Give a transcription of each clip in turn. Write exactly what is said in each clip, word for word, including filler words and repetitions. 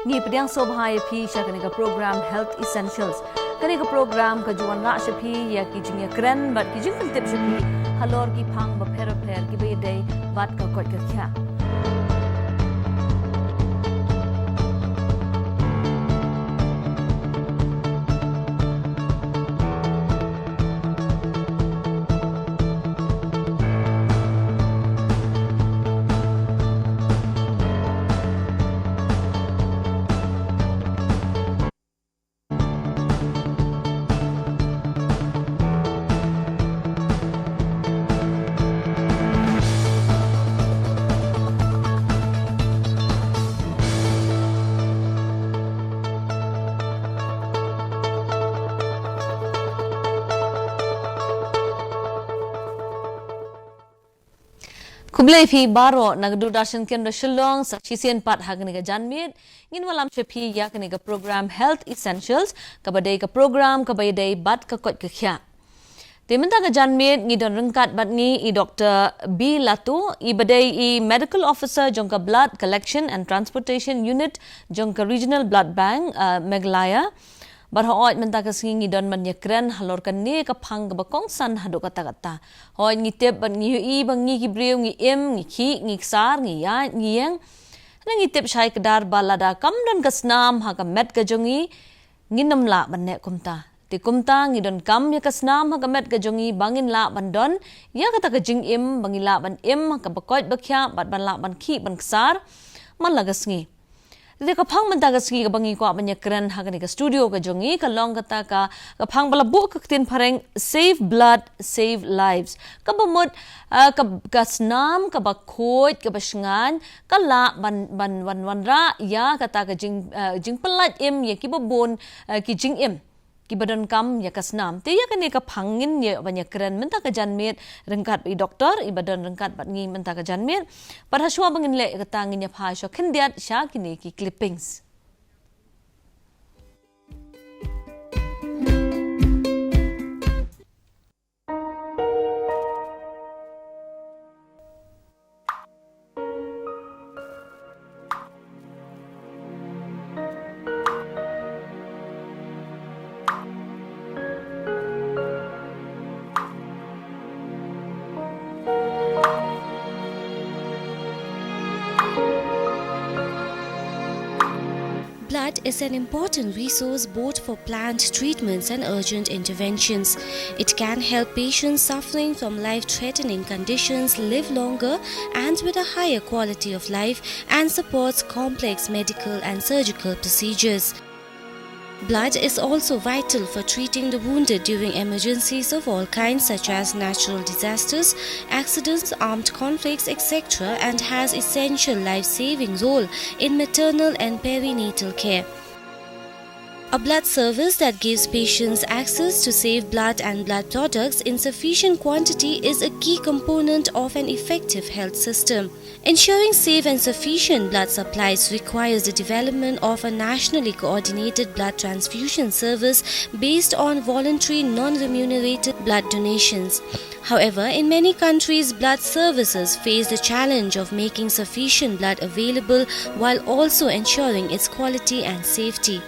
Ngi pdiang sngewbha ïa phi sha kane ka program Health Essentials. Kane ka program ka ju wanrah sha phi ïa ki jingïakren bad ki jingpyntip sha phi halor ki phang bapher bapher kiba ïadei bad ka koit ka khiah. Khublei phi baroh na ka Doordarshan Kendra Shillong, sa shisien pat ha kane ka janmiet ngin wallam sha phi ïa kane ka program Health Essentials, kaba dei ka program kaba ïadei bad ka koit ka khiah. Te mynta ka janmiet ngi don ryngkat bad ngi i Doktor B Latu, iba dei i Medical Officer jong ka Blood Collection and Transportation Unit jong ka Regional Blood Bank, uh, Meghalaya. Bad hooid mynta ka sngi ngi don ban ïakren halor kane ka phang kaba kongsan haduh katta katta. Hooid ngi tip bad ngi ïohi ba ngi ki briew ngi im, ngi khih, ngi ksar, ngi ïaid, ngi ïeng. Ngi tip shai kdar ba lada kam don ka snam ha ka met ka jong ngi, ngin ym lah ban neh kumta. Te kumta ngi donkam ïa ka snam ha ka met ka jong ngi ba ngin lah ban don ïa kata ka jingim, ba ngi lah ban im ha kaba koit ba khiah bad ban lah ban khih ban ksar man la ka sngi. Te ka phang mynta ka sngi kaba ngi kwah ban ïakren ha kane ka studio ka jong ngi ka long kata ka, ka phang ba la buh ka ktien phareng Save Blood, Save Lives. Kaba mut, ah, ka, ka snam kaba khuid kaba shngaiñ ka lah ban, ban, ban wanrah ïa kata ka jing, ah, jingpyllait im ïa kiba bun, ah, ki jingim kiba donkam ïa ka snam. Te ïa kane ka phang ngin ïa ban ïakren mynta ka janmiet ryngkat bad i doktor iba don ryngkat bad ngi mynta ka janmiet. Bad ha shuwa ba ngin leh ïa kata ngin ïa phai sha khyndiat sha kine ki clippings. Blood is an important resource both for planned treatments and urgent interventions. It can help patients suffering from life-threatening conditions live longer and with a higher quality of life, and supports complex medical and surgical procedures. Blood is also vital for treating the wounded during emergencies of all kinds, such as natural disasters, accidents, armed conflicts, et cetera, and has essential life-saving role in maternal and perinatal care. A blood service that gives patients access to safe blood and blood products in sufficient quantity is a key component of an effective health system. Ensuring safe and sufficient blood supplies requires the development of a nationally coordinated blood transfusion service based on voluntary, non-remunerated blood donations. However, in many countries, blood services face the challenge of making sufficient blood available while also ensuring its quality and safety.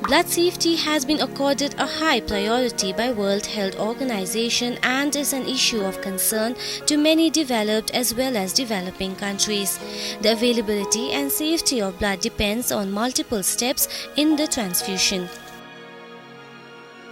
Blood safety has been accorded a high priority by World Health Organization and is an issue of concern to many developed as well as developing countries. The availability and safety of blood depends on multiple steps in the transfusion.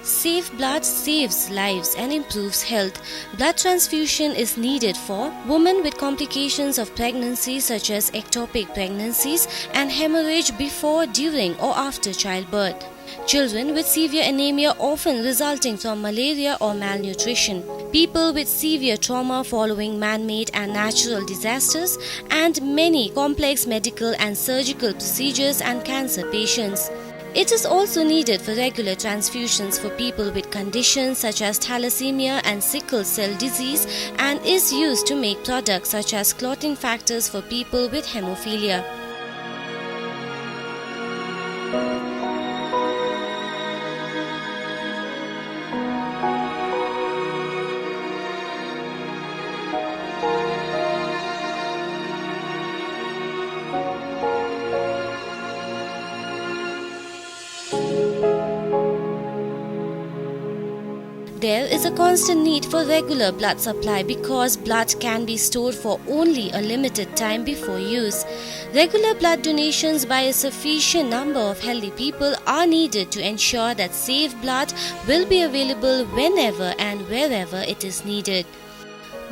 Safe blood saves lives and improves health. Blood transfusion is needed for women with complications of pregnancy such as ectopic pregnancies and hemorrhage before, during, or after childbirth. Children with severe anemia often resulting from malaria or malnutrition. People with severe trauma following man-made and natural disasters, and many complex medical and surgical procedures and cancer patients. It is also needed for regular transfusions for people with conditions such as thalassemia and sickle cell disease, and is used to make products such as clotting factors for people with hemophilia. There is a constant need for regular blood supply because blood can be stored for only a limited time before use. Regular blood donations by a sufficient number of healthy people are needed to ensure that safe blood will be available whenever and wherever it is needed.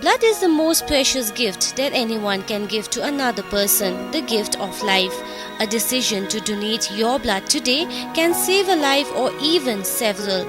Blood is the most precious gift that anyone can give to another person, the gift of life. A decision to donate your blood today can save a life or even several.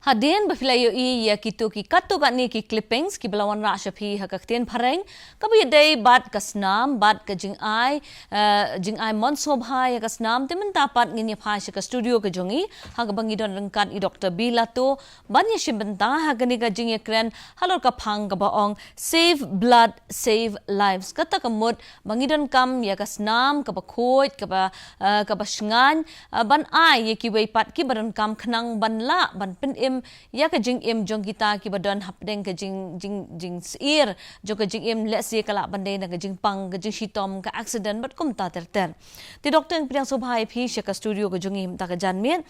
Hadien ba phi la ïohi ïa kito ki katto katne ki clippings kiba la wanrah sha phi ha ka ktien phareng, kaba ïadei bad ka snam, bad ka jingai, eh, jingai mon sngewbha ïa ka snam, te mynta pat ngin ïa phai sha ka studio ka jong ngi, ha kaba ngi don ryngkat i Doktor B. Latto, ban ïashim bynta ha kane ka jingïakren halor ka phang kaba ong Save Blood, Save Lives. Kata ka mut ba ngi donkam ïa ka snam kaba khuid, kaba, eh, kaba shngaiñ, eh, ban ai ïa kiwei pat kiba donkam khnang ban lah ban pynim ïa ka jingim jong kita kiba don hapdeng ka jing, jing, jingsyier jong ka jingim, lehse ka lah ban dei na ka jingpang, ka jingshitom, ka accident bad kumta ter ter. Te Doktor, ngi pdiang sngewbha ïa phi sha ka studio ka jong ngi mynta ka janmiet.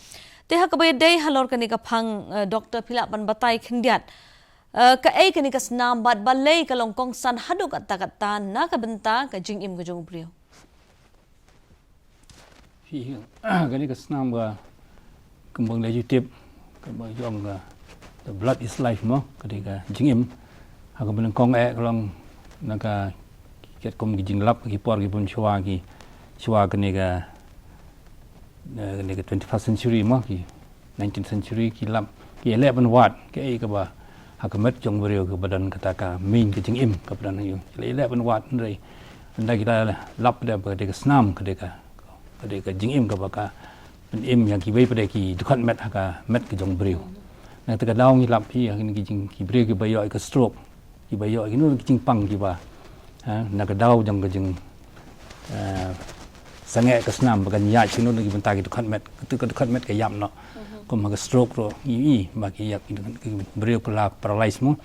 Te ha kaba ïadei halor kane ka phang, eh, Doktor, phi lah ban batai khyndiat, eh, kaei kane ka snam bad balei ka long kongsan haduh katta katta na ka bynta ka jingim ka jong u briew? Phi, kane ka snam ka, kumba ngi la ju tip, kaba ong ka, the blood is life mo, ka dei ka jingim. Ha kaba nyngkong eh ka long na ka katkum ki jinglap ki por ki bun shuwa ki, shuwa kane ka, eh, kane ka twenty-first century mo, ki nineteenth century ki lap, ki ïaleh ban wad kaei kaba ha ka met jong u briew kaba don kata ka main ka jingim kaba don ha u. Ki la ïaleh ban wad, hynrei ynda ki la lap da ba ka dei ka snam ka dei ka, ka dei ka jingim kaba ka pynim ïa kiwei pat de ki dkhot met ha ka met ka jong u briew. Na kata ka daw ngi lap hi ha kine ki jing, ki briew kiba ïoh ïa ka stroke, kiba ïoh ïa kino ki jingpang kiba, ha, na ka daw jong ka jing, eh, sangeh ka snam ba kan ïaid kino na ki bynta ki dkhot met, kata ka dkhot met ka ïap noh. Mhm. Kum ha ka stroke ruh ngi i ba ki ïap, ki, ki briew ki la paralyze mo.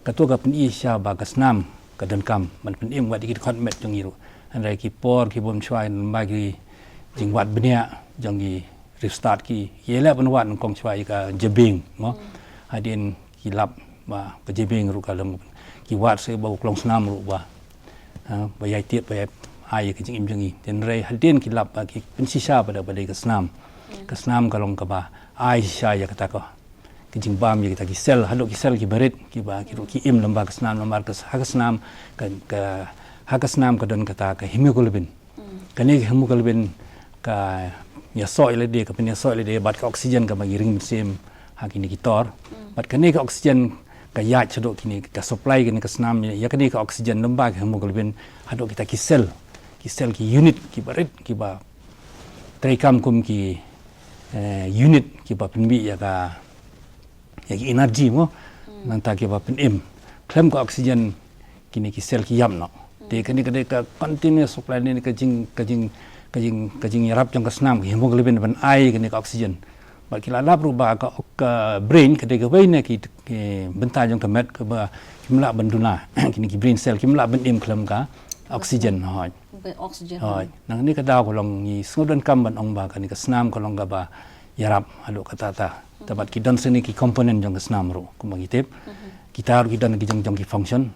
Kato ka pyni sha ba ka snam ka donkam ban pynim wat ïa ki dkhot met jong ngi ruh. Hynrei ki por ki bun shuwa, ba ki jingwad bniah jong ki riewstad ki ïaleh ban wad nyngkong shuwa ïa ka jabieng mo. Hmm. Hadien ki lap ba ka jabieng ruh ka long, ki wad shuh ba u klongsnam ruh ba, ha, ba ïai tied, ba ïai ai ïa ka jingim jong ngi. Hynrei hadien ki lap ba ki pynshisha ba da, ba dei ka snam. Hmm. Ka snam ka long kaba ai shisha ïa kata ka, ka jingbam ïa kita ki sel, haduh ki sel kiba rit, kiba ki ruh ki im lem bad ka snam, lem bad ka, ha ka snam ka, ka, ha ka snam ka don kata ka hemoglobin. Hmm. Kane ka hemoglobin ka ïasoh ïalade, ka pynïasoh ïalade bad ka oxygen kaba ngi ring mynsiem ha kine ki tor. Hmm. Bad kane ka oxygen ka ïaid shaduh kine, ka supply kane ka snam ïa kane ka oxygen lem bad ka hemoglobin haduh kita ki sel, ki sel, ki unit kiba rit, kiba treikam kum ki, eh, unit kiba pynmih ïa ka, ïa ki energy mo. Hmm. Nangta kiba pynim. Khlem ka oxygen kine ki sel ki ïap noh. Hmm. Te kane ka dei ka continuous supply ne ka jing, ka jing, ka jing, ka jingïarap jong ka snam, ka hemoglobin ban ai kane ka oxygen. Bad ki la lap ruh ba ka, ka brain ka dei kawei na ki, ki bynta jong ka met kaba kim lah ban duna. Kine ki brain cell kim lah ban im khlem ka oxygen, hooid. Ba oxygen. Hooid. Nangta kane ka daw ka long ngi sngewdonkam ban ong ba kane ka snam ka long kaba ïarap haduh katta katta. Te bad ki don sa kine ki component jong ka snam ruh kumba ngi tip. Kita ruh ki don ki jong jong ki function.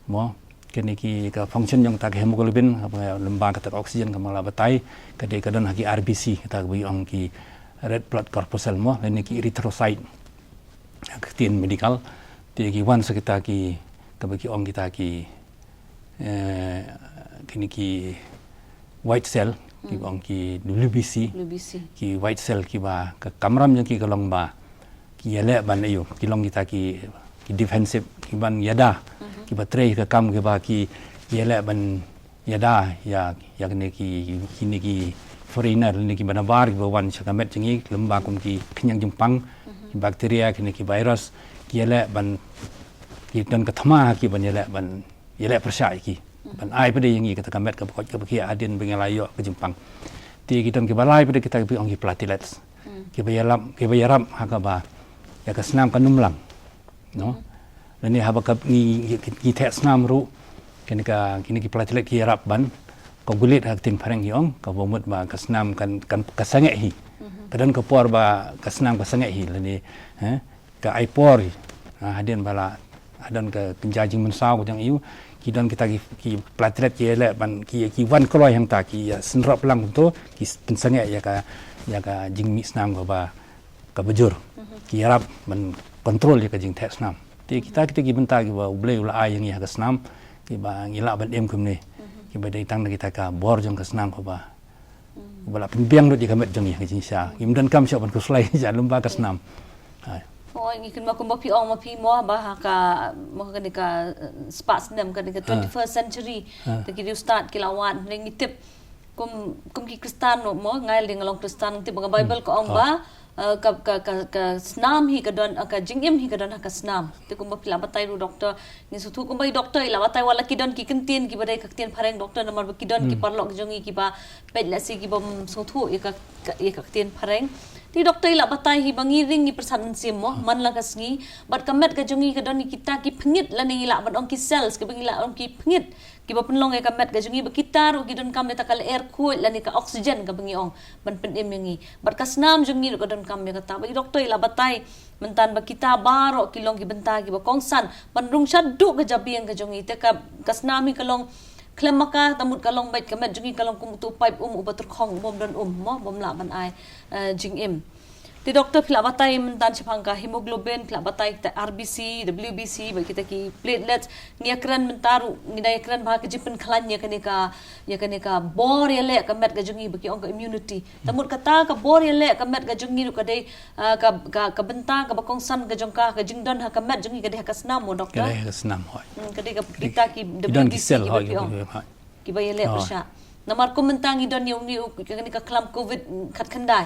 Mo, kine ki ka function jong kata ka hemoglobin, kaba lyngba kata ka oxygen kaba la batai, ka dei ka don ha ki R B C, kata kaba ong ki red blood corpuscle mo, lane ki erythrocyte. Ha ka ktien medical, te ki wan sa kita ki, kaba ki ong kita ki, eh, kine ki white cell, ki ong ki W B C, W B C. Ki white cell kiba ka kamram jong ki ka long ba ki ïaleh ban ïoh, ki long kita ki, ki defensive, ki ban ïada, kiba trei ka kam kiba ki ïaleh ban ïada ïa, ïa kine ki, kine ki foreigner, kine kiba nabar kiba wan sha ka met jong ngi, lyngba kum ki khñiang jingpang, ki bacteria, kine ki virus, ki ïaleh ban, ki don ka thma ha ki ban ïaleh ban ïaleh pyrshah ïa ki. Ban ai pat de ïa ngi kata ka met kaba koit kaba khiah hadien ba ngi la ïoh ka jingpang. Te ki don kiba lai pat de kita kiba ong ki platelets. Kiba ïarap, kiba ïarap ha kaba ïa ka snam kan ym lang. No. Lane haba ka ngi, ngi, ngi theh snam ruh, kine ka, kine ki platelet ki ïarap ban coagulate ha ka ktien phareng ki ong, kaba mut ba ka snam kan, kan ka sangeh hi. Ka don ka por ba ka snam ka sangeh hi lane, eh, ka ai por hi. Ha, hadien ba la, ha don ka kynja jingmynsaw ka jong i, ki don kita ki, ki platelet ki ïaleh ban ki, ki wan kloi hangta, ki ïa synrop lang kumto, ki pynsangeh ïa ka, ïa ka jingmih snam kaba, kaba jur. Ki ïarap ban control ïa ka jingtheh snam. Te kita, kita ki bynta kiba U Blei u la ai ïa ngi ha ka snam, kiba ngi lah ban im kumne. Kiba dei tang da kita ka bor jong ka snam kaba, kaba la pynbiang lut ïa ka met jong ngi ha ka jingshisha. Ngim donkam shuh ban khuslai sha lyngba ka snam. Hai. Oh, ngi kynmaw kumba phi ong ma phi mo ba ha ka, mo kane ka, eh, spah snem, kane ka twenty-first century. Te ki riewstad ki la wad, ne ngi tip kum, kum ki Khristan ruh mo, nga ïa lade nga long Khristan, ngi tip ba ka Bible ka ong ba, eh, ka, ka, ka, ka snam hi ka don, eh, ka jingim hi ka don ha ka snam. Te kumba phi la batai ruh, Doctor, ngi sngewthuh kumba i Doctor i la batai, wat la ki don ki kyntien kiba dei ka ktien phareng, Doctor, namar ba ki don ki paralok jong ngi kiba peit lehse kibym sngewthuh ïa ka, ka, ïa ka ktien phareng. Te Doctor i la batai hi ba ngi ring ngi pyrshah mynsiem mo, man la ka sngi, bad ka met ka jong ngi ka don ïa kita ki phyngit lane ngi lah ban ong ki cells, kiba ngi lah ong ki phyngit, kiba pynlong ïa ka met ka jong ngi, ba kita ruh ki donkam ïa kata ka lyer khuid lane ka oxygen kaba ngi ong ban pynim ïa ngi. Bad ka snam jong ngi ruh ka donkam ïa kata. Bad i Doctor i la batai mynta ba kita baroh ki long ki bynta kiba kongsan ban rung shaduh ka jabieng ka jong ngi. Te ka, ka snam hi ka long khlem ma ka, te mut ka long beit ka met jong ngi ka long kum uto u paip um uba tyrkhong, bym don um mo, bym lah ban ai, eh, jingim. Te Doctor, phi la batai mynta shaphang ka hemoglobin, phi la batai ka R B C, W B C, bad kita ki platelets, ngi ïakren mynta ruh, ngi da ïakren ba ka jingpynkhlaiñ ïa kane ka, ïa kane ka bor ïaleh ka met ka jong ngi ba ki ong ka immunity. Te mut kata ka bor ïaleh ka met ka jong ngi ruh ka dei, ah, ka, ka, ka bynta kaba kongsan ka jong ka, ka jingdon ha ka met jong ngi ka dei ha ka snam mo, Doctor? Ka dei ha ka snam, hooid. Hmm, ka dei ka, kita ki W B C, ki don ki cell, hooid, ki ong. Hooid. Kiba ïaleh pyrshah. Namar kum mynta ngi don ïa une u, kane ka khlam covid khatkhyndai.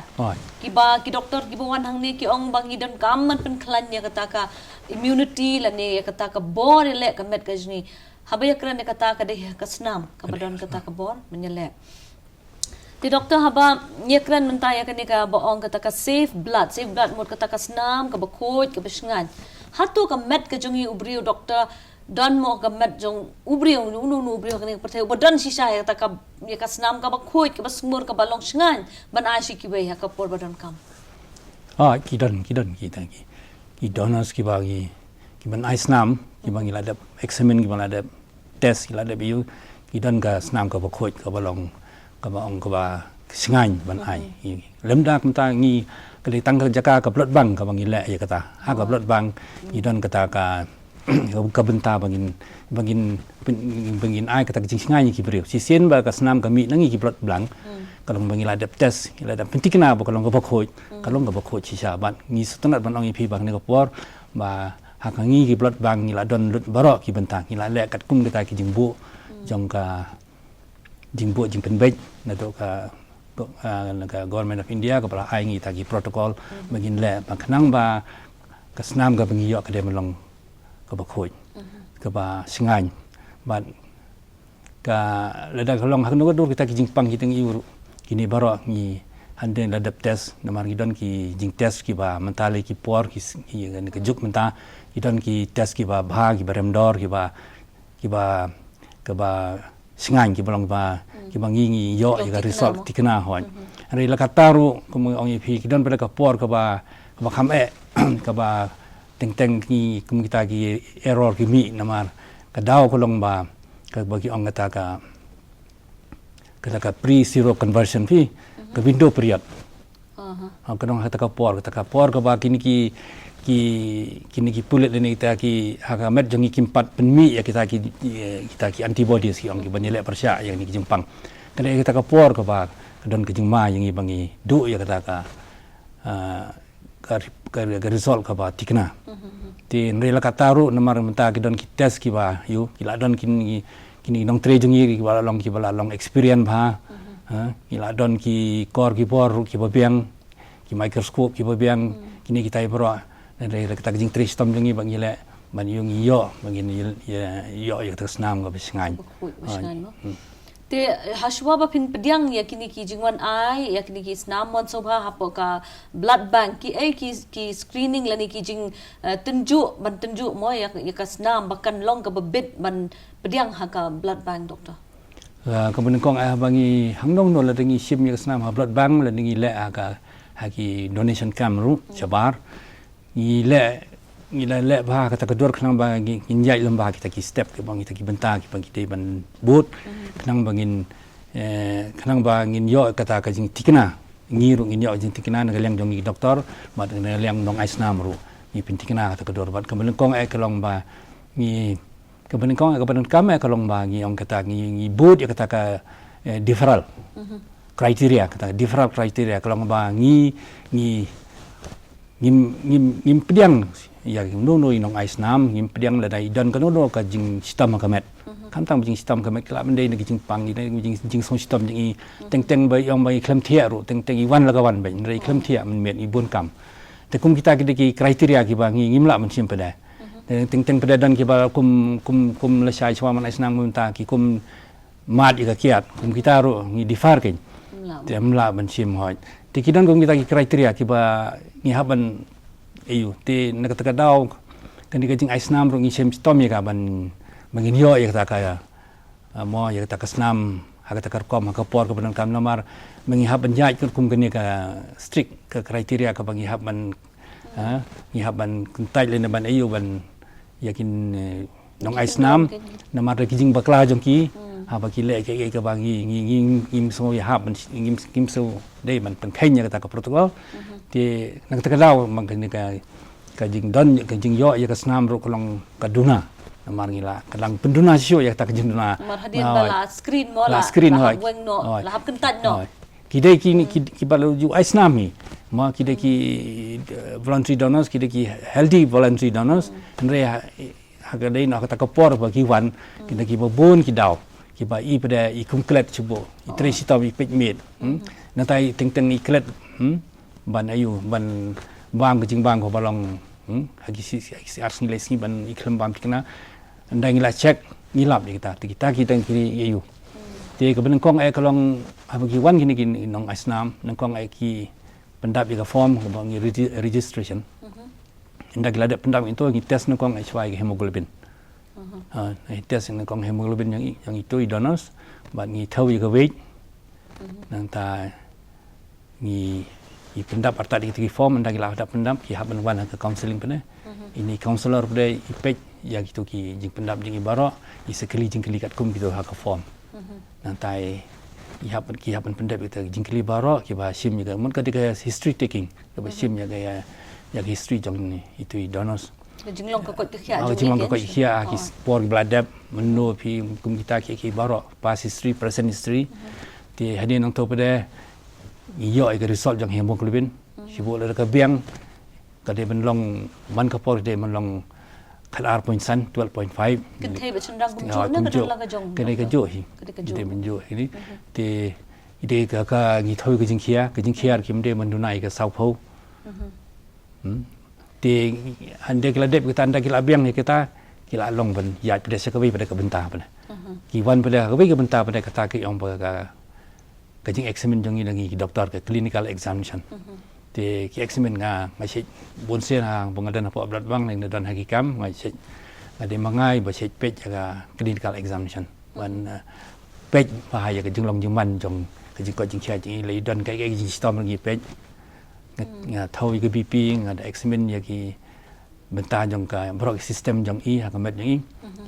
Kiba, ki doktor kiba wan hangne ki ong ba ngi donkam ban pynkhlaiñ ïa kata ka immunity lane ïa kata ka bor ïaleh ka met ka jong ngi. Haba ïakren ïa kata ka dei ha ka snam kaba don kata ka bor ban ïaleh. Te Doctor, haba ïakren mynta ïa kane kaba ong kata ka save blood, save blood mut kata ka snam kaba khuid kaba shngaiñ. Hato ka met ka jong ngi u briew, Doctor, don mo ka met jong u briew, uno uno u briew ha kane ka pyrthei uba don shisha ïa kata ka, ïa ka snam kaba khuid kaba sngewbha kaba long shngaiñ ban ai sha kiwei ha ka por ba donkam? Ah, ki don, ki don kita ki, ki donors kiba ki, kiban ai snam, kiba ngi la dep examine, kiba la dep test, ki la dep ïoh, ki don ka snam kaba khuid kaba long, kaba ong kaba shngaiñ ban ai. Lymda kumta ngi, ka dei tang ka jaka ka blood bank kaba ngi leh ïa kata. Ha ka blood bank ngi don kata ka, ka bynta ba ngin, ba ngin, ba ngin ai kata ka jingshngaiñ ïa ki briew. Shisien ba ka snam ka mih na ngi ki blood bank, ka long ba ngi la dep test, ngi la dep pynthikna ba ka long kaba khuid, ka long kaba khuid shisha. Bad ngi sngewtynnat ban ong ïa phi ba kane ka por ba ha ka ngi ki blood bank ngi la don lut baroh ki bynta, ngi la leh katkum kita ki jingbuh jong ka jingbuh jingpynbeit naduh ka, ka, ah, na ka Government of India kaba la ai ngi kita ki protocol ba ngin leh ba khnang ba ka snam kaba ngi ïoh ka dei ban long kaba khuid, kaba shngaiñ. Bad ka, lada ka long ha kano ka dur kita ki jingpang kita ngi ïoh ruh, kine baroh ngi hynrei la dep test, namar ngi don ki jingtest kiba mynta lei ki por ki s-, ki, ki juk mynta, ki don ki test kiba bha, kiba rem dor, kiba, kiba, kaba shngaiñ kiba long ba, kiba ngi ngi ïoh ïa ka result thikna hoi. Hynrei la katta ruh, kum ong ïa phi, ki don pat ka por kaba, kaba kham eh, kaba teng teng ki, kum kita ki error ki mih namar ka daw ka long ba, kaba ki ong kata ka, kata ka pre-seroconversion phi, ka window period. Ha, ka don kata ka por, kata ka por kaba kine ki, ki, kine ki pulit lane kita ki, ha ka met jong ngi kim pat pynmih ïa kita ki, kita ki antibodies ki ong kiban ïaleh pyrshah ïa kine ki jingpang. Ka dei kata ka por kaba ka don ka jingma ïa ngi ba ngi duh ïa kata ka, ah, ka, ka, ka result kaba thikna. Te hynrei la katta ruh namar mynta ki don ki test kiba, ïoh, ki la don kine, kine ki nongtrei jong ngi kiba la long, kiba la long experience bha. Ha, ki la don ki kor ki bor ruh kiba biang, ki microscope kiba biang, kine kita baroh. Hynrei la katta ka jingtrei shitom jong ngi ba ngi leh ban ïoh, ngi ïoh, ba ngin ïoh, ïoh, ïoh ïa kata ka snam kaba shngaiñ. Kaba khuid ba shngaiñ mo. Te, eh, hashwa ba phin pdiang ïa kine ki jingwan ai ïa kine ki snam mon sngewbha hapoh ka blood bank, kiei ki, ki screening lane ki jing, eh, tynjuh, ban tynjuh mo ïa, ïa ka snam ba kan long kaba bit ban pdiang ha ka blood bank, doctor? Ah, kaba nyngkong eh ba ngi hangno hangno lada ngi shim ïa ka snam ha blood bank lada ngi leh ha ka, ha ki donation camp ruh shabar. Ngi leh, ngi la leh bha kata ka dur khnang ba ngi, ngin ïaid lem bha kita ki step kiba, kita ki bynta kiba ngi dei ban bud, khnang ba ngin, eh, khnang ba ngin ïoh kata ka jingthikna. Ngi ruh ngin ïoh jingthikna na ka liang jong ngi doktor bad na ka liang nong ai snam ruh. Ngi pynthikna kata ka dur bad kaba nyngkong eh ka long ba ngi, kaba nyngkong eh, kaba nyngkong eh ka long ba ngi ong kata ngi, ngi bud ïa kata ka, eh, deferral criteria, kata deferral criteria ka long ba ngi, ngi, ngim, ngim, ngim pdiang ïa uno uno i nong ai snam, ngim pdiang lada i don kano kano ka jingshitom ha ka met. Khamtam jingshitom ha ka met ki lah ban dei na ki jingpang, i dei na ki jing, jingshongshitom jong i, teng teng ba i ong ba i khlem thiah ruh, teng teng i wan la ka wan ba i khlem thiah mynmiet i bun kam. Te kum kita ki dei ki criteria kiba ngi ngim lah ban shim pat de. Te teng teng pat de don kiba kum, kum, kum lashai shuwa man ai snam mynta ki kum mad ïa ka kiad, kum kita ruh ngi defer kein. Te ym lah ban shim hoi. Te ki don kum kita ki criteria kiba ngi hap ban, aiu, te na kata ka daw kane ka jing ai snam ruh ngi shem shitom ïa ka ban, ban ngin ïoh ïa kata ka, ah, mo ïa kata ka snam ha kata ka rukom ha ka por kaba donkam namar ba ngi hap ban ïaid kum kane ka strict ka criteria kaba ngi hap ban, ah, ngi hap ban kyntait lane ban aiu ban ïa kin, eh, nong ai snam namar da ki jingbakla jong ki. Haba ki leh kaei kaei kaba ngi, ngi, ngi, ngim sngew ïahap ban, ngim, ngim sngew dei ban pynkheiñ ïa kata ka protocol. Te na kata ka daw ba kane ka, ka jingdon, ka jingïoh ïa ka snam ruh ka long ka duna. Namar ngi la, ka dang pynduna shuh ïa kata ka jingduna. Namar hadien ba la screen mo, la screen, la hap weng noh, la hap kyntait noh. Ki dei ki, ki, kiba la ju ai snam hi. Mo ki dei ki, eh, voluntary donors, ki dei ki healthy voluntary donors. Hynrei ha, ha ka dei na kata ka por ba ki wan, ki dei kiba bun ki daw. Kiba i pat de i kum klet shuh, i trei shitom i peit miet. Hmm? Nangta i teng teng i klet, hmm? Ban aiu, ban bam ka jingbam kaba long, hmm? Ha ki shi, shi, shi ar sngi lai sngi ban i khlem bam thikna. Ynda ngi la check, ngi lap ïa kita, te kita ki dang ki aiu. Te kaba nyngkong eh ka long, haba ki wan kine ki nong ai snam, nyngkong eh ki pyndap ïa ka form kaba ngi regi-, registration. Ynda ki la dep pyndap ïa to ngi test nyngkong eh shuwa ïa ka hemoglobin. Ha, ngi test nyngkong hemoglobin jong i, jong itu i donors, bad ngi thaw ïa ka weight. Nangta ngi, ngi pyndap artat ïa kita ki form, ynda ki la dep pyndap ki hap ban wan ha ka counselling pat de. Ine i counsellor pat de i peit ïa kitu ki jingpyndap jong i baroh, i sa kylli jingkylli katkum kitu ha ka form. Nangta i hap, ki hap ban pyndep ïa kita ki jingkylli baroh kiba shim ïa ka, mut ka dei ka history taking, kaba shim ïa ka, ïa, ïa ka history jong itu i donors. Ka jinglong ka koit ka khiah, ah, jong ka jinglong ka koit ka khiah, ki por kiba la dep, mynno phi kum kita ki, ki baroh, past history, present history. Te hadien nangto pat de ngi ïoh ïa ka result jong hemoglobin. Shibun lada ka biang, ka dei ban long, man ka por dei ban long khat ar point san, twelve point five. Kynthei bad shynrang kumjuh ne ka dei la ka jong, ka dei ka juh hi. Ka dei ka juh. Ka dei ban juh hi ni. Te i dei ka, ka ngi thaw ka jingkhia, ka jingkhia kim dei ban duna ïa ka sawphew. Hmm. Te hynda ki la dep kita, hynda ki la biang ïa kita, ki la long ban ïaid pat de sha kawei pat de ka bynta pat de. Ki wan pat de kawei ka bynta pat de kata ki ong ba ka, ka jing examine jong ngi da ngi ki doktor, ka clinical examination. Te ki examine nga, nga shait bun sien ha ba nga don hapoh blood bank lane nga don ha ki camp, nga shait, nga dei ma nga ba shait peit ïa ka clinical examination. Ban, eh, peit ba ha ïa ka jinglong jingman jong ka jingkoit jingkhiah jong i, lei don kaei kaei ka jingshitom ngi peit. Nga, nga thaw ïa ka B P, nga da examine ïa ki bynta jong ka baroh ki system jong i ha ka met jong i.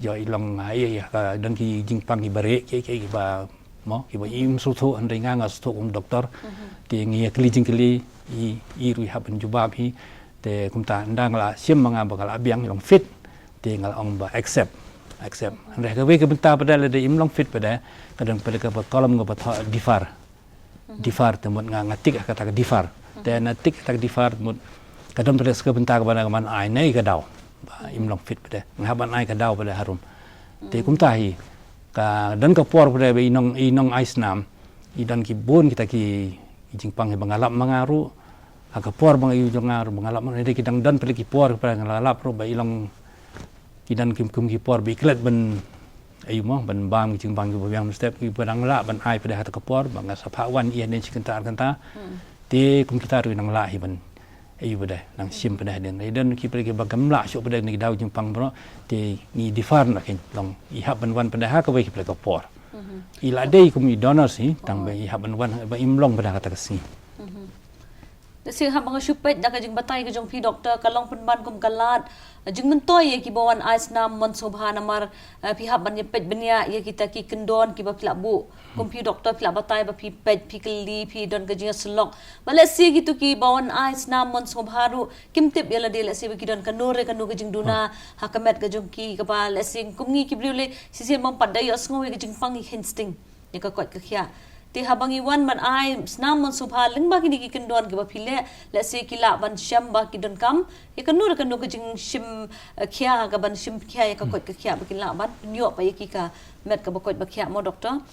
Ïoh i long ha i ha ka don ki jingpang kiba rieh, ki, ki, kiba mo, kiba im sngewthuh, hynrei nga nga sngewthuh kum doktor. Te ngi ïa kylli jingkylli, i, i ruh i hap ban jubab hi. Te kumta ynda nga la shim ma nga ba nga la biang, i long fit. Te nga la ong ba accept, accept. Hynrei kawei ka bynta pat de lada im long fit pat de, ka don pat de kaba column kaba thoh defer. Defer, te mut nga, nga tick ha kata ka defer. Te na tick ha kata ka defer, te mut ka don pat de sa ka bynta kaba na ka man ai ne ka daw ba im long fit pat de, nga hap ban ai ka daw pat de harum. Te kumta hi ka don ka por pat de ba i nong, i nong ai snam, i don ki bun kita ki, ki jingpang kiba nga lap ma nga ruh. Ha ka por ba nga ïoh jong nga ruh ba nga lap ma nga, dei ki dang don pat de ki por pat de nga la lap ruh ba i long ki don kim kum ki por ba i klet ban, aïu mo, ban bam ki jingbam kiba biang mynstep, kiba dang lah ban ai pat de ha kata ka por ba nga sa phah wan ïa ne shi kynta ar kynta. Te kum kita ruh nang lah hi ban, aïu pat de, nang shim pat de hadien. Dei don ki pat de kiba kam lah shuh pat de na ki daw jingpang baroh. Te ngi defer na kin long i hap ban wan pat de ha kawei ki pat de ka por. I la dei kum i donors hi, tang ba i hap ban wan ba im long pat de ha kata ka sngi. Te shu hap ban shu peit da ka jingbatai ka jong phi doktor, ka long pynban kum ka lad jingmyntoi ïa kiba wan ai snam mon sngewbha namar, eh, phi hap ban ïa peit bniah ïa kita ki kyndon kiba phi la buh. Kum phi doktor phi la batai ba phi peit, phi kylli, phi don ka jingïasyllok. Ba lehse kito kiba wan ai snam mon sngewbha ruh kim tip ïa lade, lehse ba ki don kano re kano ka jingduna ha ka met ka jong ki, kaba lehse kum ngi ki briew lei shisien bym pat da ïohsngew ïa ka jingpang, ngi kheiñ sting ïa ka koit ka khiah. Te haba ngi wan ban ai snam mon sngewbha lyngba kine ki kyndon kiba phi leh, lehse ki lah ban shem ba ki donkam ïa kano re kano ka jingshim, eh, khia, ka ban shim khia ïa ka koit ka khiah ba kin lah ban pynïoh pat ïa ki ka met kaba koit ba khiah mo doktor.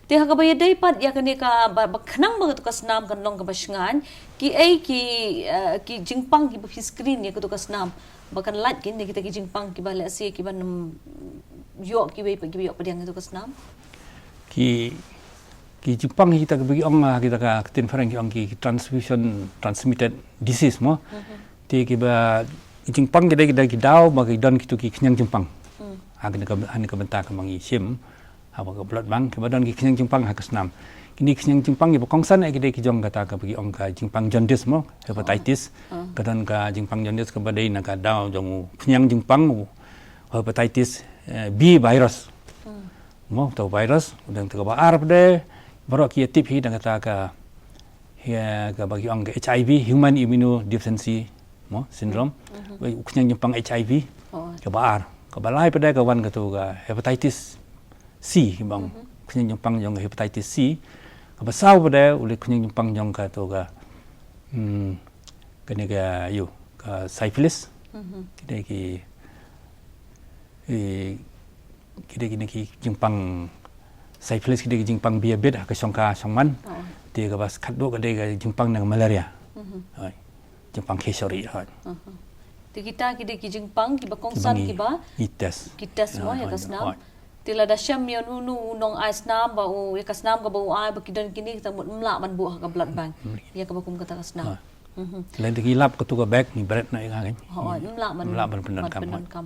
Te ha kaba ïadei pat ïa kane kaba, ba khnang ba katu ka snam kan long kaba shngaiñ, kiei ki, eh, ki jingpang kiba phi screen ïa katu ka snam ba kan lait kine kita ki jingpang kiba lehse kiba nym ïoh kiwei pat kiba ïoh pdiang ïa katu ka snam? Ki, ki jingpang kita kiba ki ong, ah, kita ka ktien phareng ki ong ki, ki transfusion transmitted disease mo. Te kiba ki jingpang ki dei, ki dei ki daw ba ki don kito ki khñiang jingpang. Ha kane ka, ha kane ka bynta ka ma ngi shim haba ka blood bank kiba don ki khñiang jingpang ha ka snam. Kine ki khñiang jingpang kiba kongsan eh ki dei ki jong kata kaba ki ong ka jingpang jaundice mo, hepatitis. Ka don ka jingpang jaundice kaba dei na ka daw jong u khñiang jingpang u hepatitis, eh, B virus. Mo, to virus, u dang te kaba ar pat de, baroh ki ïa tip hi da kata ka, hi, kaba ki ong ka H I V, human immunodeficiency, mo, syndrome. U khñiang jingpang H I V, kaba ar, kaba lai pat de ka wan katu ka hepatitis C, ki bang, u khñiang jingpang jong ka hepatitis C, kaba saw pat de, u le khñiang jingpang jong katu ka, hmm, kane ka, ïu, ka syphilis, ki dei ki, eh, ki dei kine ki jingpang syphilis, ki dei ki jingpang biabit ha ka shongkha shongman. Te kaba khatduh ka dei ka jingpang na ka malaria. Hoi. Jingpang kheshori, hoi. Te kita ki dei ki jingpang kiba kongsan kiba ngi test, ki test mo ïa ka snam. Te lada shem ïa uno uno u nong ai snam ba u ïa ka snam kaba u ai ba ki don kine, kita mut ym lah ban buh ha ka blood bank ïa kaba kum kata ka snam. Lada ki lap katu ka bag ngi bret na ïa ka, hoi, ym lah ban, ym lah ban pyndonkam, hoi.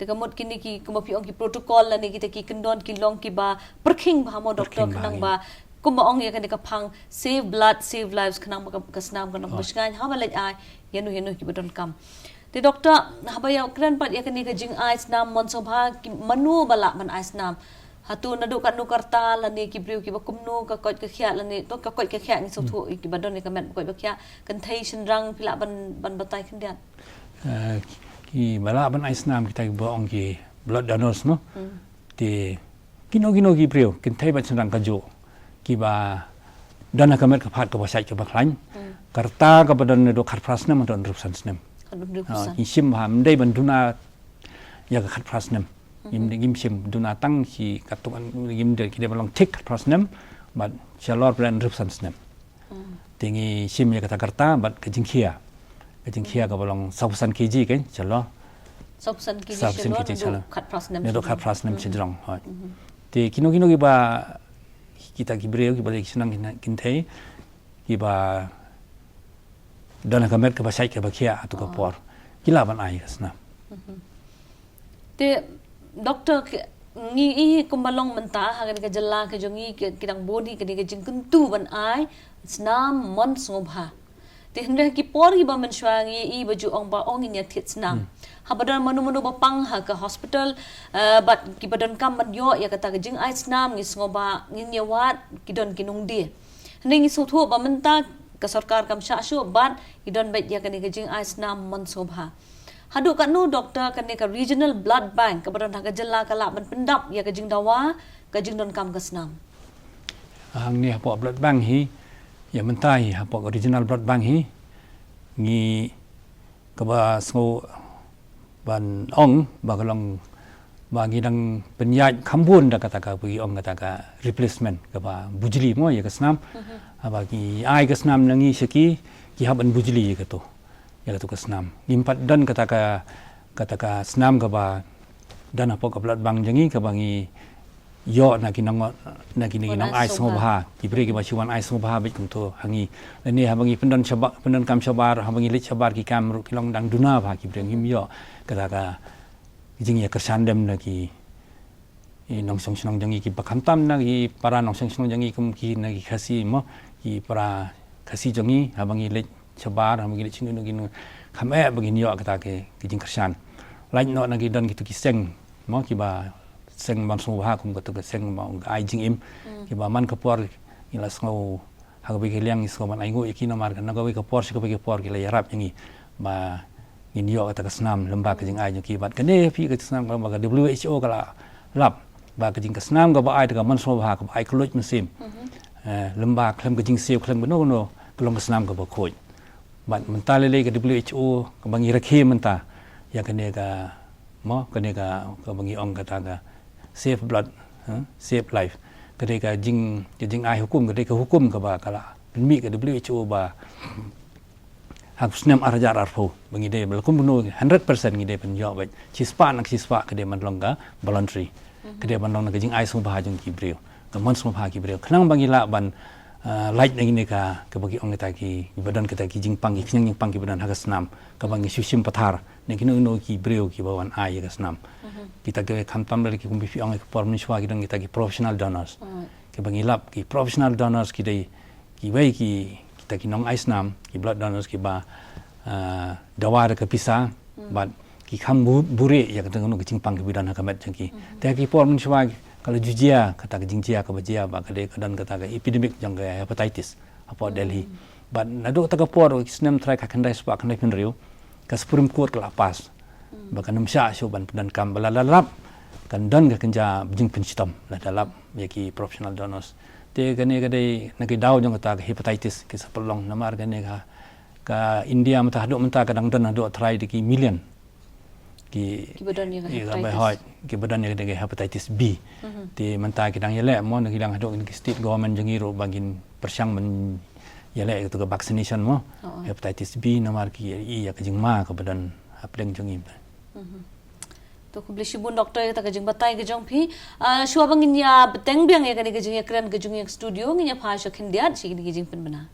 Te ka mut kine ki, kumba phi ong, ki protocol lane kita ki kyndon ki long kiba pyrkhing bha mo doktor, khnang ba kumba ong ïa kane ka phang save blood, save lives, khnang ba ka, ka snam kan long kaba shngaiñ haba leit ai ïano ïano kiba donkam. Te doktor, haba ïa kren pat ïa kane ka jingai snam mon sngewbha, ki mano ba lah ban ai snam? Hato naduh katno ka rta lane ki briew kiba kumno ka koit ka khiah lane, to ka koit ka khiah ngi sngewthuh kiba don ïa ka met ba koit ba khiah, kynthei shynrang, phi lah ban, ban batai khyndiat? Eh, ki, kiba lah ban ai snam kita kiba ong ki blood donors mo. Te kino kino ki briew, kynthei bad shynrang kajuh, kiba don ha ka met ka phad kaba shait kaba khlaiñ. Ka rta kaba don naduh khatphra snem haduh hynriewphew san snem. Haduh hynriewphew san. Ki shim ba ym dei ban duna ïa ka khatphra snem. Ngim, ngim shim duna tang shi katto, ngim dei, ki dei ban long thik khatphra snem bad shalor pat hynriewphew san snem. Te ngi shim ïa kata ka rta bad ka jingkhia. Ka jingkhia kaba long sawphew san K G, kan, shalor. Sawphew san K G shalor, naduh khatphra snem shajrong, hoi. Te kino kino kiba, kita ki briew kiba leh ki shynrang kynthei kiba don ha ka met kaba shait kaba khiah ha tu ka por, ki lah ban ai ka snam. Te doktor, ki, Ngi i kumba long mynta ha kane ka jylla ka jong ngi ki, ki dang bun hi kane ka jingkyntu ban ai snam mon sngewbha. Te hynrei ki por kiba mynshuwa ngi i ba ju ong ba ong ngin ïa thied snam. Hmm. Haba don mano mano ba pang ha ka hospital, eh, bad kiba donkam ban ïoh ïa kata ka jingai snam ngi sngewbha ngin ïa wad ki don ki nongdie. Hynrei ngi sngewthuh ba mynta ka sorkar kam shah shuh bad ki don beit ïa kane ka jingai snam mon sngewbha. Haduh katno doktor kane ka regional blood bank kaba don ha ka jylla ka lah ban pyndap ïa ka jingdawa ka jingdonkam ka snam. Hangne hapoh blood bank hi, ïa mynta hi hapoh ka regional blood bank hi, ngi kaba sngew ban ong ba ka long ba ngi dang pynïaid kham bun da kata kaba ngi ong kata ka replacement kaba bujli mo ïa ka snam. Mhm. Haba ngi ai ka snam na ngi sha ki, ki hap ban bujli ïa kato, ïa kato ka snam. Ngim pat don kata ka, kata ka snam kaba don hapoh ka blood bank jong ngi kaba ngi ïoh na ki nong, na ki, na ki nong ai sngewbha. Ki briew kiba shu wan ai sngewbha beit kumto ha ngi. Lane haba ngi pyndon shabar, pyndonkam shabar, haba ngi leit shabar ki kam ruh ki long dang duna bha ki briew, ngim ïoh kata ka jingïakyrshan dem na ki, i nongshong shnong jong ngi kiba khamtam na ki para nongshong shnong jong ngi kum ki na ki Khasi mo, ki para Khasi jong ngi, haba ngi leit shabar, haba ngi leit sha kino kino, kham eh ba ngin ïoh kata ka, ka jingkyrshan. Lait noh na ki don kito ki seng mo, kiba seng mon sngewbha kum kato ka seng ba ong ka Ai Jingim. Hmm. Kiba man ka por ngi la sngew ha kawei ka liang ngi sngew ban ainguh ïa ki namar ka na kawei ka por sha kawei ka por ki la ïarap ïa ngi ba ngin ïoh kata ka snam lem bad ka jingai jong ki. Bad kane phi ka snam kaba ka W H O ka la lap ba ka jing ka snam kaba ai da ka mon sngewbha kaba ai kylluid mynsiem, eh, lem bad khlem ka jingsiew khlem kano kano ka long ka snam kaba khuid. Bad mynta lei lei ka W H O kaba ngi rakhe mynta ïa kane ka mo, kane ka, kaba ngi ong kata ka save blood, eh, save life. Ka dei ka jing, ka jingai hukum, ka dei ka hukum kaba ka la pynmih ka W H O ba ha u snem ar hajar arphew ba ngi dei ba la kumno hundred percent ngi dei ban ïoh beit. Shispah na shispah ka dei ban long ka voluntary. Mhm. Ka dei ban long na ka jingai sngewbha jong ki briew, ka mon sngewbha ki briew. Khnang ba ngi lah ban, eh, lait na kine ka, kaba ki ong kita ki, kiba don kita ki jingpang, ki khñiang jingpang kiba don ha ka snam, kaba ngi shu shim pathar na kino kino ki briew kiba wan ai ïa ka snam. Mhm. Kita ki khamtam lei ki kum phi ong ki por mynshuwa ki don kita ki professional donors. Right. Kiba ngi lap ki professional donors ki dei kiwei ki, kita ki nong ai snam, ki blood donors kiba, ah, dawa da ka pisa, hmm, bad ki kham bu-, buhrieh ïa kata kano ka jingpang kiba don ha ka met jong ki. Mhm. Te ha ki por mynshuwa ka la ju jia kata ka jingjia kaba jia ba ka dei ka don kata ka epidemic jong ka hepatitis hapoh, hmm, Delhi. Bad naduh kata ka por ki snem trai khatkhyndai spah khyndai phew hynriew ka Supreme Court ka la pass, hmm, ba kan ym shah shuh ban pyndonkam, ba la lap kan don ka kynja jingpynshitom lada lap ïa ki professional donors. Te kane ka dei na ki daw jong kata ka hepatitis ki sa pynlong namar kane ka, ka India mynta haduh mynta ka dang don haduh trai da ki million ki, kiba don ïa ka, ïa ka hepatitis. Bai hoi, kiba don ïa ka hepatitis B. Mhm. Te mynta ki dang ïaleh mo na ki dang haduh ki state government jong ngi ruh ba kin pyrshang ban ïaleh ïa ka vaccination mo. Oh, oh. Hepatitis B namar ki ïa ka jingma kaba don hapdeng jong ngi. Mhm. To khublei shibun doktor ïa kata ka jingbatai ka jong phi. Ah, shuwa ba ngin ïa bteng biang ïa kane ka jingïakren ka jong ngi ha studio ngin ïa phai sha khyndiat sha kine ki jingpynbna.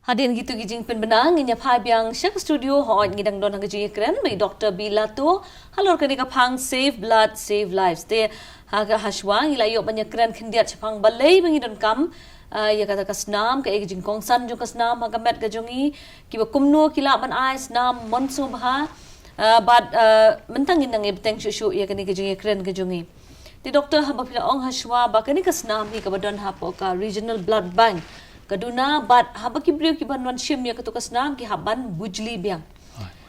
Hadien kito ki jingpynbna, ngin ïa phai biang sha ka studio. Hooid, ngi dang don ha ka jingïakren bad i Doctor B Lato halor kane ka phang Save Blood, Save Lives. Te ha ka, ha shuwa ngi la ïoh ban ïakren khyndiat shaphang balei ba ngi donkam, ah, ïa kata ka snam, kaei ka jingkongsan jong ka snam ha ka met ka jong ngi, kiba kumno ki lah ban ai snam mon sngewbha, ah, bad, ah, mynta ngin nang ïa bteng shuh shuh ïa kane ka jingïakren ka jong ngi. Te Doctor, haba phi la ong ha shuwa ba kane ka snam hi kaba don hapoh ka Regional Blood Bank ka duna, bad haba ki briew kiban wan shim ïa kato ka snam ki hap ban bujli biang.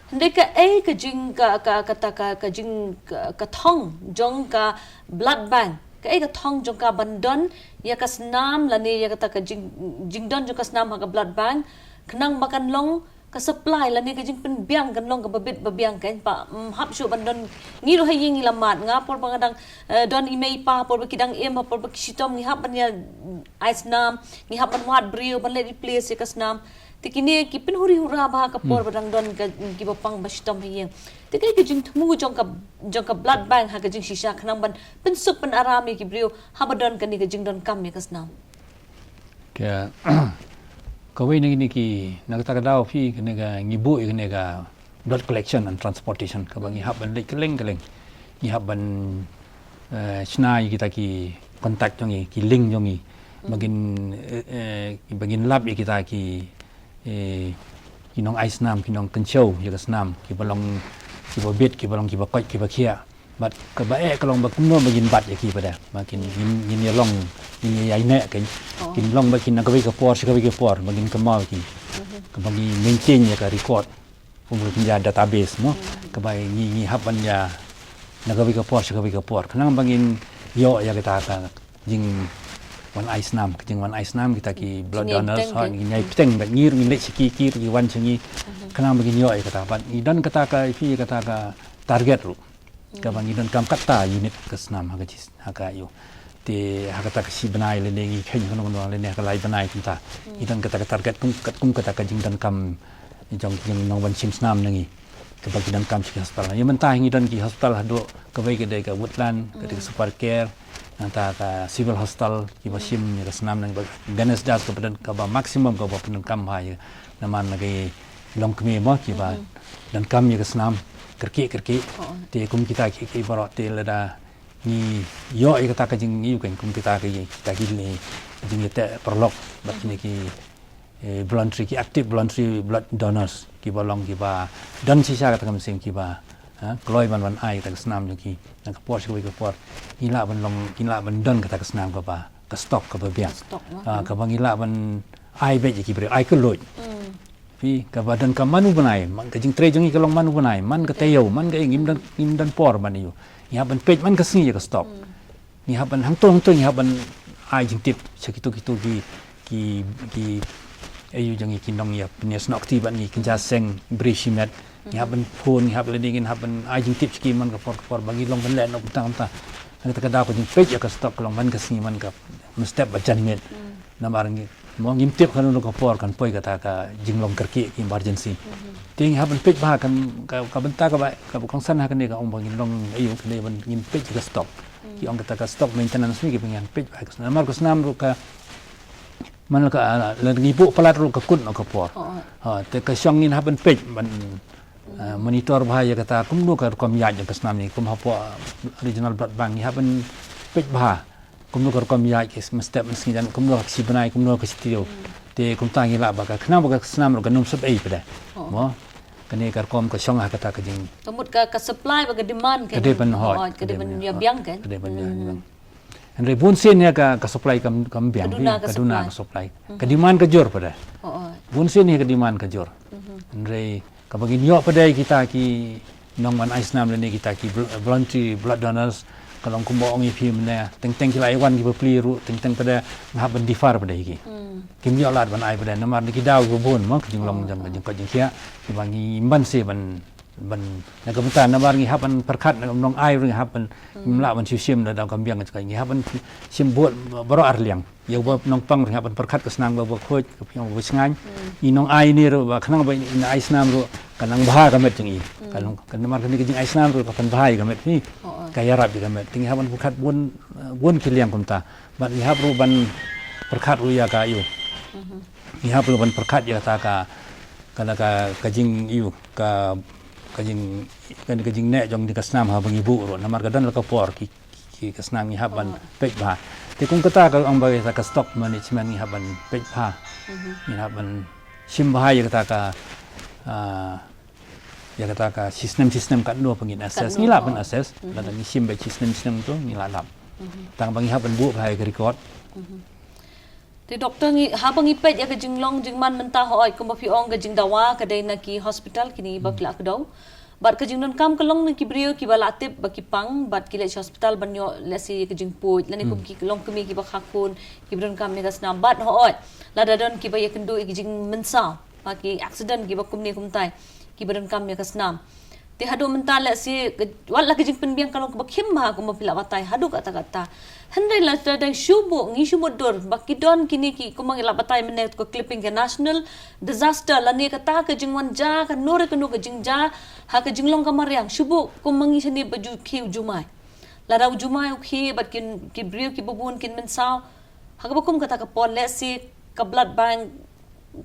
Hynrei kaei ka jing, ka, ka, kata ka, ka jing, ka, ka thong jong ka blood bank, kaei ka thong jong ka ban don ïa ka snam lane ïa kata ka jing, jingdon jong ka snam ha ka blood bank, khnang ba kan long ka supply lane ka jingpynbiang kan long kaba bit ba biang, kan ba, mm, hap shuh ban don. Ngi ruh ha ïing ngi la mad, nga por ba nga dang, eh, don i mei i pa, por ba ki dang im, por ba ki shitom, ngi hap ban ïa ai snam, ngi hap ban wad briew ban leit replace ïa ka snam. Te kine ki pynhuri hura bha ha ka por ba dang don ka, kiba pang ba shitom ha ïing. Te kaei ka jingthmu jong ka, jong ka blood bank ha ka jingshisha khnang ban pynsuk pynaram ïa ki briew haba don kane ka jingdonkam ïa ka snam? Ka, kawei na kine ki, na kata ka daw phi, kane ka ngi buh ïa kane ka blood collection and transportation, kaba ngi hap ban leit kylleng kylleng. Ngi hap ban, eh, shna ïa kita ki contact jong ngi, ki link jong ngi. Ba ngin, eh, eh, ba ngin lap ïa kita ki, eh, ki nong ai snam, ki nong kynshew ïa ka snam, kiba long, kiba bit, kiba long, kiba koit, kiba khiah. Bad kaba eh ka long ba kumno ba ngin bat ïa ki pat de. Ba kin, ngin, ngin ïa long, ngin ïa ïaineh, kin, kin long ba kin na kawei ka por sha kawei ka por ba ngin kynmaw ïa ki. Kaba ngin maintain ïa ka record. Kumba kin ïa database mo. Kaba ngi, ngi hap ban ïa na kawei ka por sha kawei ka por. Khnang ba ngin ïoh ïa kata ka jingwan ai snam, ka jingwan ai snam kita ki blood donors, ha, ngin ïa bteng bad ngi ruh ngin leit sha ki, ki ruh ki wan sha ngi. Khnang ba ngin ïoh ïa kata. Bad ngi don kata ka, phi, kata ka target ruh. Kaba ngi donkam katta unit ka snam ha ka jis, ha ka ïoh. Te ha kata ka shi bnai lane ngi kheiñ kano kano lane ha ka lai bnai kumta. Ngi don kata ka target kum, kat kum kata ka jingdonkam jong ki nongwan shim snam na ngi. Kaba ki donkam sha ki hospital. Ïa mynta ngi don ki hospital haduh kawei ka dei ka Woodland, ka dei ka Super Care, nangta ka Civil Hospital, kiba shim ïa ka snam na ngi ba Ganesh Das kaba don kaba maximum kaba pyndonkam bha ïa. Namar na ki longkmie mo kiba donkam ïa ka snam kyrkieh kyrkieh. Te kum kita ki, ki baroh te lada ngi ïoh ïa kata ka jing, ïoh kan kum kita ki, kita ki jing, jingïateh paralok bad kine ki, eh, voluntary, ki active voluntary blood donors kiba long kiba don shisha kata ka mynsiem kiba, ha, kloi ban, ban ai kata ka snam jong ki na ka por sha kawei ka por. Ngi lah ban long, ngi lah ban don kata ka snam kaba, ka stock kaba biang. Stock, ha, kaba ngi lah ban ai beit ïa ki briew, ai kylluid. Phi, kaba donkam man u bnai, man ka jingtrei jong ngi ka long man u bnai, man ka taïew, man ka, ngim don, ngim don por ban ïoh. Ngi hap ban peit man ka sngi ïa ka stock. Ngi hap ban hangto hangto ngi hap ban ai jingtip sha kito kito ki, ki, ki, ïa u jong ngi ki nongïapynïasnoh kti bad ngi, ki jingïaseng briew shimet. Ngi hap ban phone, ngi hap lane ngin hap ban ai jingtip sha ki man ka por ka por ba ngi long ban leh noh kumta kumta. Nangta ka daw ka jingpeit ïa ka stock ka long man ka sngi man ka mynstep ba janmiet. Namar ngi, mo, ngim tip kano kano ka por kan poi kata ka jinglong kyrkieh, ki emergency. Te ngi hap ban peit bha kan ka, ka bynta kaba, kaba kongsan ha kane ka ong ba ngin long, ïa u kane ban ngin peit ka stock. Ki ong kata ka stock maintenance ni kiba ngan peit bha ka snam. Namar ka snam ruh ka, man la ka, la ngi buh palat ruh ka kut noh ka por. Ha, te ka shong ngin hap ban peit ban, ah, monitor bha ïa kata kumno ka rukom ïaid ïa ka snam ni, kum hapoh, ah, Regional Blood Bank ngi hap ban peit bha. Kumno ka rukom ïaid, ki mynstep mynsngi jan, kumno ka shi bnai, kumno ka shi taïew. Te kumta ngi lah ba ka khnang ba ka snam ruh kan ym sep ei pat de. Mo. Kane ka rukom ka shong ha kata ka jing. Ka mut ka, ka supply bad ka demand ka dei ban, hooid, ka dei ban ïa biang kan. Ka dei ban ïa biang. Hynrei bun sien ïa ka, ka supply kam, kam biang. Ka duna ka supply. Ka demand ka jur pat de. Bun sien ïa ka demand ka jur. Hynrei kaba ngin ïoh pat de kita ki nongwan ai snam lane kita ki bl-, voluntary blood donors, ka long kumba ong ïa phi mynne, teng teng ki la ïa wan ki bapli ruh, teng teng pat de nga hap ban defer pat de ïa ki. Kim ïoh lad ban ai pat de namar na ki daw kiba bun mo, ka jinglong jong ka jingkoit jingkhiah, kiba ngim banse ban, ban, na ka bynta namar ngi hap ban pyrkhat, na ka nongai ruh ngi hap ban, ngim lah ban shu shim da dang kam biang ka jingkoit, ngi hap ban shim bud baroh arliang. Ïa uba nongpang ruh ngi hap ban pyrkhat ka snam kaba khuid, ka pynïaid kaba shngaiñ. I nongai ne ruh ba khnang ba in ai snam ruh ka nang bha ka met jong i. Ka long, ka namar kane ka jingai snam ruh ka pynbha ïa ka met hi. Ka ïarap ïa ka met. Te ngi hap ban pyrkhat bun, bun ki liang kumta. Bad ngi hap ruh ban pyrkhat ruh ïa ka ïa u Ngi hap ruh ban pyrkhat ïa kata ka, ka, ka, ka jing ïa, ka, ka jing, ka, ka jingneh jong kane ka snam haba ngi buh ruh. Namar ka don la ka por ki, ki, ki ka snam ngi hap ban peit bha. Te kum kata ka ong ba ïa ka stock management ngi hap ban peit bha. Ngi hap ban shim bha ïa kata ka, ah, ïa kata ka system, system katno ba ngin assess. Ngi lah ban assess. Lada ngi shim beit system, system tu ngi lah lap. Tang ba ngi hap ban buh bha ïa ka record. Te doktor, ngi, haba ngi peit ïa ka jinglong jingman mynta, hooid, kumba phi ong, ka jingdawa ka dei na ki hospital kine ba ki la kdew. Bad ka jingdonkam ka long na ki briew kiba la tip ba ki pang bad ki leit sha hospital ban ïoh, let's say, ïa ka jingpud lane kum ki long kmie kiba kha khun kiba donkam ïa ka snam. Bad hooid, lada don kiba ïakynduh ïa ki jingmynsaw, ba ki accident kiba kumne kumtai, kiba donkam ïa ka snam. Te haduh mynta, let's say, ka, wat la ka jingpynbiang ka long kaba khim bha kumba phi la batai haduh katta katta. Hynrei lada dang shu buh, ngi shu mutdur ba ki don kine ki, kumba ngi la batai mynne ka clipping, ka national disaster lane kata ka jingwan ja kano re kano ka jingjia ha ka jinglong ka mariang, shu buh kumba ngi shane ba ju khie u jumai. Lada u jumai u khie bad kin, ki briew kiba bun kin mynsaw, ha kaba kum kata ka por, let's say, ka blood bank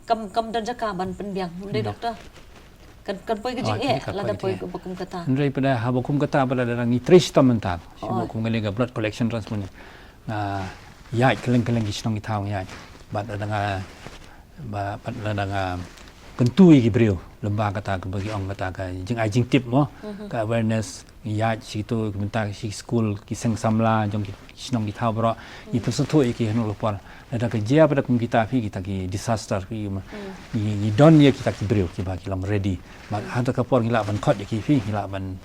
kam, kam don jaka ban pynbiang, ym dei, doktor? Kan, kan poi ka jingeh lada poi kaba kum kata. Hynrei pat haba kum kata pat lada ngi trei shitom mynta, shu buh kum ngi leh ka blood collection transfusion, nga ïaid kylleng kylleng ki shnong ki thaw, nga ïaid. Bad lada nga, ba, bad lada nga kyntu ïa ki briew lyngba kata kaba ki ong kata ka jingai jingtip mo, ka awareness, ngi ïaid shi kito, ki bynta shi skul, ki seng samla jong ki shnong ki thaw baroh, ngi pynsngewthuh ïa ki hangno la por. Lada ka jia pat kum kita phi, kita ki disaster phi, ngi, ngi don ïa kita ki briew kiba ki long ready. Bad hangta ka por ngi lah ban khot ïa ki phi, ngi lah ban,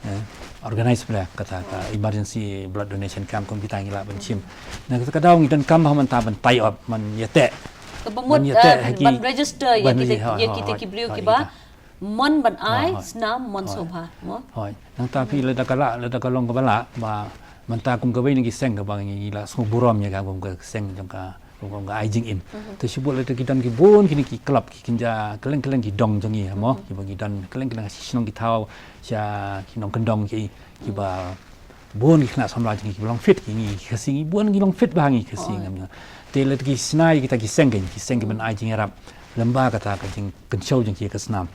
eh, organize pat kata ka emergency blood donation camp kum kita, ngi lah ban shim. Na kata ka daw ngi donkam bha mynta ban tie up, ban ïateh, kaba mut ban ïateh, eh, ha ki, ban register ïa kita, ïa kita ki briew kiba mon ban ai snam, mon sngewbha mo. Hooid. Nangta phi, lada ka lah, lada ka long kaba lah, ba mynta kum kawei na ki seng kaba ngi la sngewburom ïa ka, kum ka seng jong ka, kum ka ai jingim. Te shu buh lada ki don ki bun kine ki club, ki kynja kylleng kylleng ki dong jong ngi mo, kiba ngi don kylleng kylleng sha ki shnong ki thaw, sha ki nongkyndong ki, kiba bun ki khynnah samla jong ngi kiba long fit, ki ngi ki Khasi ngi bun ki long fit bha ngi Khasi ngam. Te lada ki shna ïa kita ki seng, ki seng kiban ai jingïarap lyngba kata ka jingkynshew jong ki ïa ka snam.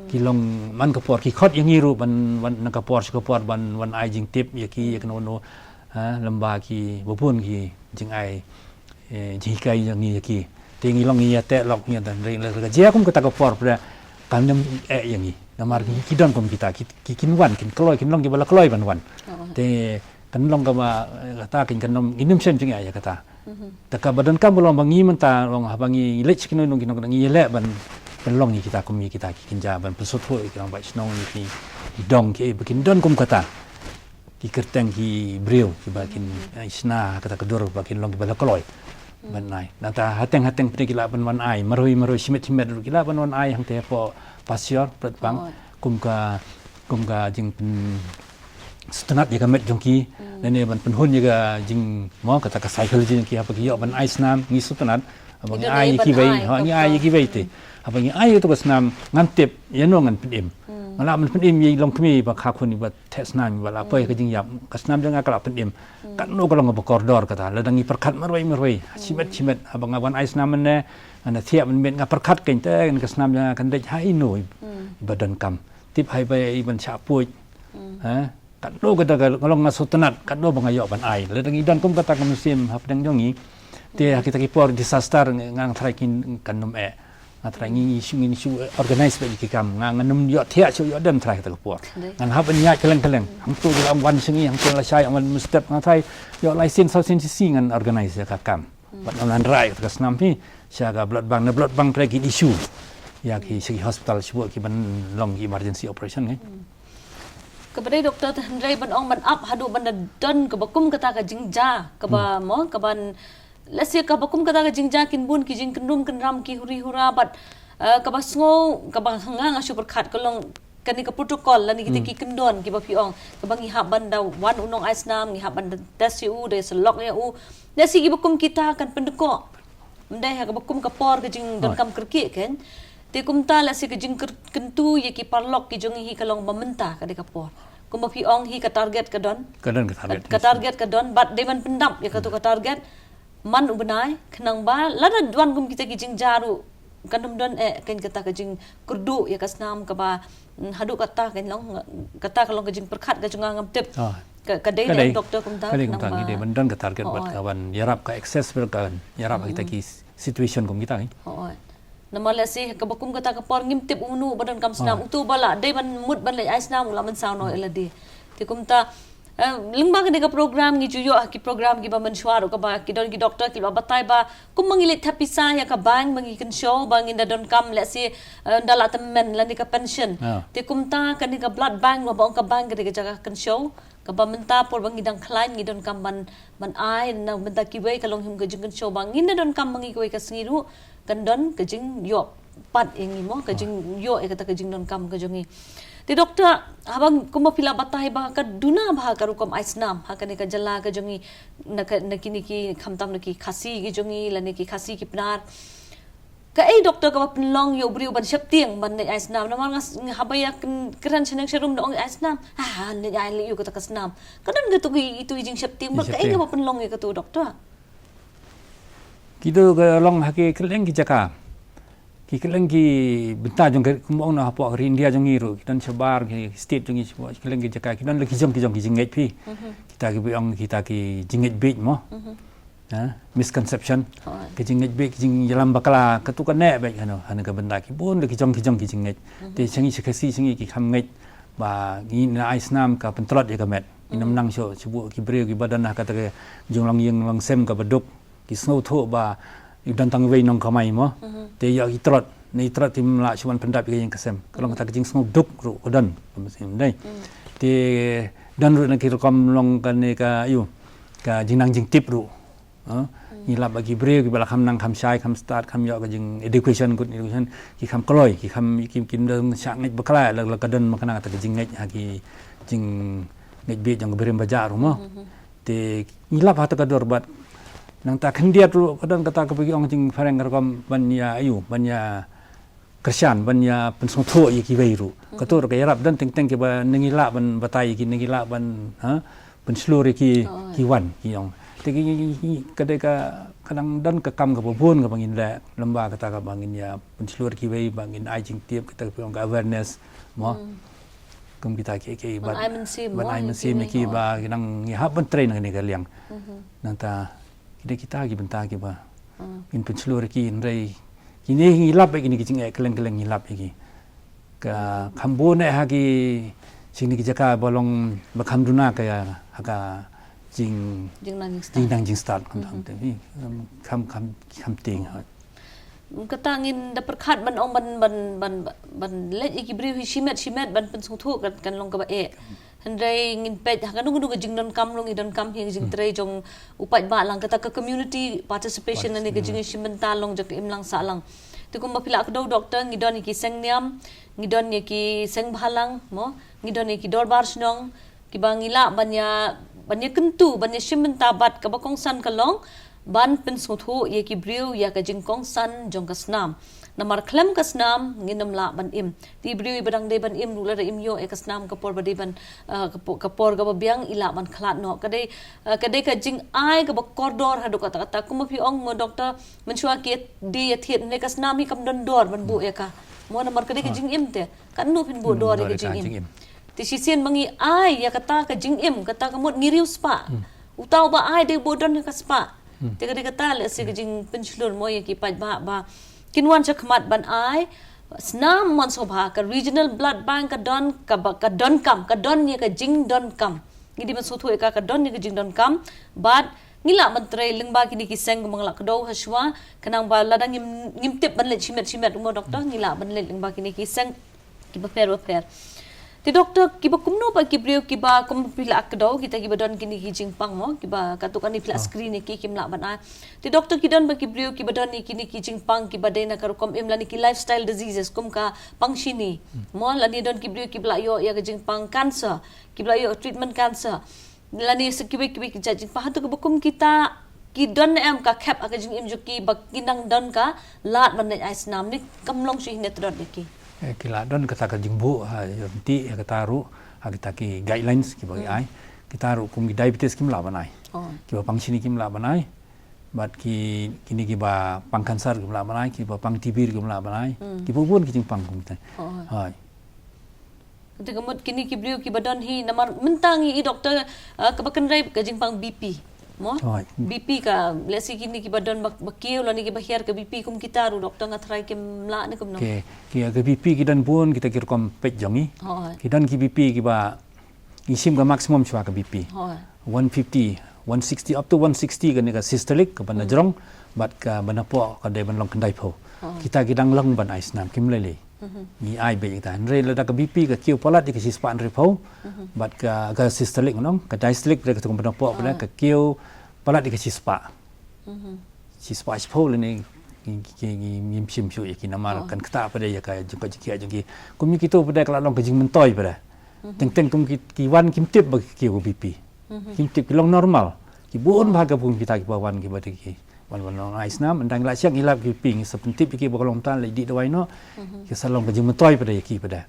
Ki long man ka por ki khot ïa ngi ruh ban, ban, na ka por sha ka por ban, ban ai jingtip ïa ki, ïa kano kano, ha, lyngba kiba bun ki jingai, eh, jinghikai jong ngi ïa ki. Te ngi long ngi ïateh lok ngi ïa, hynrei lada ka jia kum kata ka por pat kan ym eh ïa ngi. Namar ki, ki don kum kita, ki, ki, kin wan, kin kloi, kin long kiba la kloi ban wan. Te kan long kaba, eh, kata kin, kan long, ngin ym shem jingeh ïa kata. Te kaba donkam ka long ba ngi mynta long haba ngi leit sha kino kino ki nongkyndong, ngi ïaleh ban, ban long ïa kita kum ïa kita ki kynja, ban pynsngewthuh ïa ki rangbah shnong, ïa ki dong, kiei ba kin don kum kata ki kyrteng ki briew kiba kin, eh, shna ha kata ka dur ba kin long kiba la kloi ban ai. Nangta hateng hateng pat ki lah ban wan ai marwei marwei, shimet shimet ruh ki lah ban wan ai hangta hapoh Pasior, Pletbang, kum ka, kum ka jingpyn sngewtynnat ïa ka met jong ki, lane ban pynhun ïa ka jing, mo, kata ka psychology jong ki, haba ki ïoh ban ai snam, ngi sngewtynnat. Haba ngi ai ïa kiwei, ha, ngi ai ïa kiwei te, haba ngi ai ïa kato ka snam, ngan tip ïano ngan pynim. Nga lah ban pynim ïa i longkmie ba kha khun, ba theh snam, ba la poi ka jingïap, ka snam jong nga ka la pynim. Katno ka long kaba kordor kata, lada ngi pyrkhat marwei marwei, shimet shimet, haba nga wan ai snam mynne, nga thiah mynmiet, nga pyrkhat kein te, ka snam jong nga kan leit ha ino ba donkam. Tip hai ba i ban shah puid. Ha? Katno kata ka long, nga sngewtynnat, katno ba nga ïoh ban ai. Lada ngi don kum kata ka mynsiem hapdeng jong ngi, te ha kita ki por disaster nga, nga tharai kin, kan ym eh. Nga tharai ngi shu, ngi shu organize beit ki kam. Nga, ngan ym ïoh thiah shu ïoh dem tharai kata ka por. Ngan hap ban ïaid kylleng kylleng. Hangto ki la wan sha ngi, hangto la shai wan mynstep, nga tharai ïoh lai sien saw sien shisha ngan organize ïa ka kam. Bad ngan wanrah ïa ka snam phi sha ka blood bank, na blood bank pat kin issue ïa ki sha ki hospital, sha ki ban long ki emergency operation, eh. Kaba dei doktor, te hynrei ban ong ban ap haduh ban da don kaba kum kata ka jingjia, kaba, mo, kaban, let's say, kaba kum kata ka jingjia, kin bun ki jingkyndrum kyndram, ki huri hura, bad, eh, kaba sngew, kaba nga, nga shu pyrkhat ka long kane ka protocol lane kita ki kyndon kiba phi ong, kaba ngi hap ban da wan u nong ai snam, ngi hap ban da test ïa u, da ïasyllok ïa u. Let's say kiba kum kita kan pyndkoh. Ym dei ha kaba kum ka por ka jingdonkam kyrkieh kan. Te kumta, let's say, ka jingkyntu ïa ki paralok ki jong ngi hi ka long ba mynta ka dei ka por. Kumba phi ong, hi ka target ka don. Ka don ka target, ka target ka don, bad dei ban pyndap ïa kato ka target. man u bnai, khnang ba lada wan kum kita ki jingjia ruh kan ym don eh kan kata ka jingkyrduh ïa ka snam kaba, mm, haduh kata kan long, kata ka long ka jingpyrkhat ka jong nga ngam tip. Ah. Ka, ka dei, ka dei doktor kumta, ka dei kumta, ngi dei ban don ka target bad ka ban ïarap ka access bad ka ïarap kita ki situation kum kita. Hooid. Namar lehse kaba kum kata ka por ngim tip uno ba donkam snam, uto ba la dei ban mut ban leit ai snam u la mynsaw noh ïa lade. Te kumta, eh, lyngba kane ka program ngi ju ïoh ha ki program kiba mynshuwa ruh kaba ki don ki doktor kiba batai ba kumba ngi leit thep pisa ïa ka bank ba ngi kynshew ba ngin da donkam lehse, eh, da la tymmen lane ka pension. Te kumta kane ka blood bank ruh ba ong ka bank ka dei ka jaka kynshew. Kaba mynta por ba ngi dang khlaiñ ngi donkam ban, ban ai na bynta kiwei ka long hi ka jingkynshew ba ngin da donkam ma ngi kawei ka sngi ruh kan don ka jingïoh pat ïa ngi mo, ka jingïoh ïa kata ka jingdonkam ka jong ngi. Te doktor, haba kumba phi la batai ba ka duna bha ka rukom ai snam ha kane ka jylla ka jong ngi, na ka, na kine ki khamtam na ki Khasi ki jong ngi lane ki Khasi ki Pnar. Kaei doktor kaba pynlong ïa u briew ban sheptieng ban leit ai snam? Namar nga s-, nga haba ïa kren shaneng sharum da ong ai snam, ah, leit ai leh ïa kata ka snam. Ka don katu ki, itu i jingsheptieng, ba kaei kaba pynlong ïa katu doktor? Kitu ka long ha ki kylleng ki jaka. Ki kylleng ki bynta jong ka, kumba ong na hapoh ka ri India jong ngi ruh, ki don shabar ki state jong ngi shabar, ki kylleng ki jaka ki don la ki jong ki jong ki jingngeit phi. Kita kiba ong kita ki jingngeit bieit mo. Ha, misconception. Ka jingngeit bieit, ka jingïalam bakla, katu ka neh beit hano, hano ka bynta ki bun la ki jong ki jong ki jingngeit. Te sha ngi sha Khasi sha ngi ki kham ngeit ba ngin ai snam ka pyntlot ïa ka met. Ngin ym nang shuh shuh ki briew kiba don ha kata ka jinglong ïing long sem kaba duk. Ki sngewthuh ba i don tang iwei nongkamai mo. Te ïa i tlot, ne i tlot im lah shuh ban pyndap ïa ka ïing ka sem. Ka long kata ka jingsngewduk ruh ka don. Ka mynsiem dei. Te don ruh na ki rukom long kane ka, ïoh, ka jingnang jingtip ruh. Ha? Ngi lap ba ki briew kiba la kham nang kham shai, kham stad, kham ïoh ka jing education, good education, ki kham kloi, ki kham, ki, kim don shah ngeit bakla, la, la ka don ma kane kata ka jingngeit ha ki jingngeit bieit jong ka briew ba jah ruh mo. Te ngi lap ha kata ka dur bad nangta khyndiat ruh ka don kata kaba ki ong jingphareng ka rukom ban ïa, ïoh, ban ïa kyrshan, ban ïa pynsngewthuh ïa kiwei ruh. Katu ruh ka ïarap, don teng teng kiba ngi lah ban batai ïa ki, ngi lah ban, ha, pynshlur ïa ki, ki wan ki ong. Te ki, ki, ki, ka dei ka, ka dang don ka kam kaba bun kaba ngin leh lyngba kata kaba ngin ïa pynshlur kiwei, ba ngin ai jingtip, kata kaba ong ka awareness mo. Kum kita ki, ki ban ai mynsiem, ban ai mynsiem ïa ki ba ki nang ngi hap ban trei na kane ka liang. Nangta ki dei kita ki bynta kiba ngin pynshlur ïa ki, hynrei kine ngi lap ïa kine ki jingeh kylleng kylleng ngi lap ïa ki. Ka kham bun eh ha ki sha kine ki jaka ba long ba kham duna ka ïa ha ka jing, jingnang jingstad, jingnang jingstad kham, kham te, kham, kham, kham tieng ha. Kata ngin da pyrkhat ban ong ban, ban, ban, ban leit ïa ki briew hi shimet shimet ban pynsngewthuh kan, kan long kaba eh. Hynrei ngin peit ha kano kano ka jingdonkam ruh ngi donkam hi ka jingtrei jong u paidbah lang, kata ka community participation lane ka jingïashim bynta long jong ka imlang sahlang. Te kumba phi la kdew doktor, ngi don ïa ki seng niam, ngi don ïa ki seng bhalang mo, ngi don ïa ki dorbar shnong, kiba ngi lah ban ïa, ban ïa kyntu, ban ïa shim bynta bad kaba kongsan ka long ban pynsngewthuh ïa ki briew ïa ka jingkongsan jong ka snam. Namar khlem ka snam ngin ym lah ban im. Te i briew iba dang dei ban im ruh lada im ïoh ïa ka snam ka por ba dei ban, ah, ka por, ka por kaba biang i lah ban khlad noh. Ka dei, ah, ka dei ka jingai kaba kordor haduh katta katta. Kumba phi ong mo doktor, mynshuwa ki die ïa thied, hynrei ka snam hi kam don dor ban buh ïa ka. Mo namar ka dei ka jingim te. Katno phin buh dor ïa ka jingim. Te shisien ba ngi ai ïa kata ka jingim, kata ka mut ngi riewspah. Uta uba ai dei ba don ïa ka spah. Te ka dei kata lehse ka jingpynshlur mo ïa ki paidbah ba kin wan shakhmat ban ai snam mon sngewbha, ka regional blood bank ka don, kaba, ka donkam, ka don ïa ka jingdonkam. Ngi dei ban sngewthuh ïa ka, ka don ïa ka jingdonkam bad ngi lah ban trei lyngba kine ki seng kumba nga la kdew ha shuwa, khnang ba lada ngim, ngim tip ban leit shimet shimet mo doktor, ngi lah ban leit lyngba kine ki seng kiba pher bapher. Te doktor, kiba kumno pat ki briew kiba kum phi la kdew, kita kiba don kine ki jingpang mo, kiba katto katne phi la screen ïa ki, kim lah ban ai. Te doktor, ki don pat ki briew kiba don ïa kine ki jingpang kiba dei na ka rukom im lane ki lifestyle diseases kum ka pang shini mo, lane don ki briew kiba la ïoh ïa ka jingpang cancer, kiba la ïoh treatment cancer. Lane sa kiwei kiwei ki jait jingpang, hato kiba kum kita ki don em ka khep ha ka jingim jong ki ba ki nang don ka lad ban leit ai snam, ne kam long shuh hi ne tdot ïa ki? Eh, ki la don kata ka jingbuh ha, ïa, ryntih ïa kata ruh ha kita ki guidelines kiba ki ai. Kita ruh kum ki diabetes kim lah ban ai. Kiba pang shini kim lah ban ai. Bad ki, kine kiba pang cancer kim lah ban ai, kiba pang T B kim lah ban ai. Hmm. Kiba bun ki jingpang kumta. Oh. Hoi. Kata ka mut kine ki briew kiba don hi namar mynta ngi i doktor, ah, kaba kynrei ka jingpang B P. Mo? Hoi. B P ka, let's say kine kiba don ba, ba kiew lane kiba hiar ka B P kum kita ruh doktor nga tharai kim lah ne kumno. Ke, ki, ka B P ki don bun kita ki rukom peit jong ngi. Hoi. Ki don ki B P kiba ngi shim ka maximum shuwa ka B P. Hoi. One fifty, one sixty, up to one sixty kane ka systolic kaba na jrong, bad kaba na poh ka dei ban long khyndai phew. Hoi. Kita ki dang long ban ai snam kim lei lei. Mhm. Ngi ai beit kita. Hynrei lada ka B P ka kiew palat ïa ka shispah hynriew phew, bad ka, ka systolic nong, ka diastolic pada ka tung kaba na poh pada ka kiew palat ïa ka shispah. Mhm. Shispah shiphew lane ngi, ngi, ngi, ngim shim shuh ïa ki namar kan ktah pada ïa ka jingkoit jingkhiah jong ki. Kum ïa kito pada ka la long ka jingmyntoi pada. Teng teng kum ki, ki wan kim tip ba ki kiew ka B P. Kim tip ki long normal. Ki bun bha ka bun kita kiba wan kiba dei ki wan wan long ai snam, ynda ngi la shah ngi lap ki B P ngi sa pyntip ïa ki ba ka long tan leit dih dawai noh. Ki sa long ka jingmyntoi pada ïa ki pada.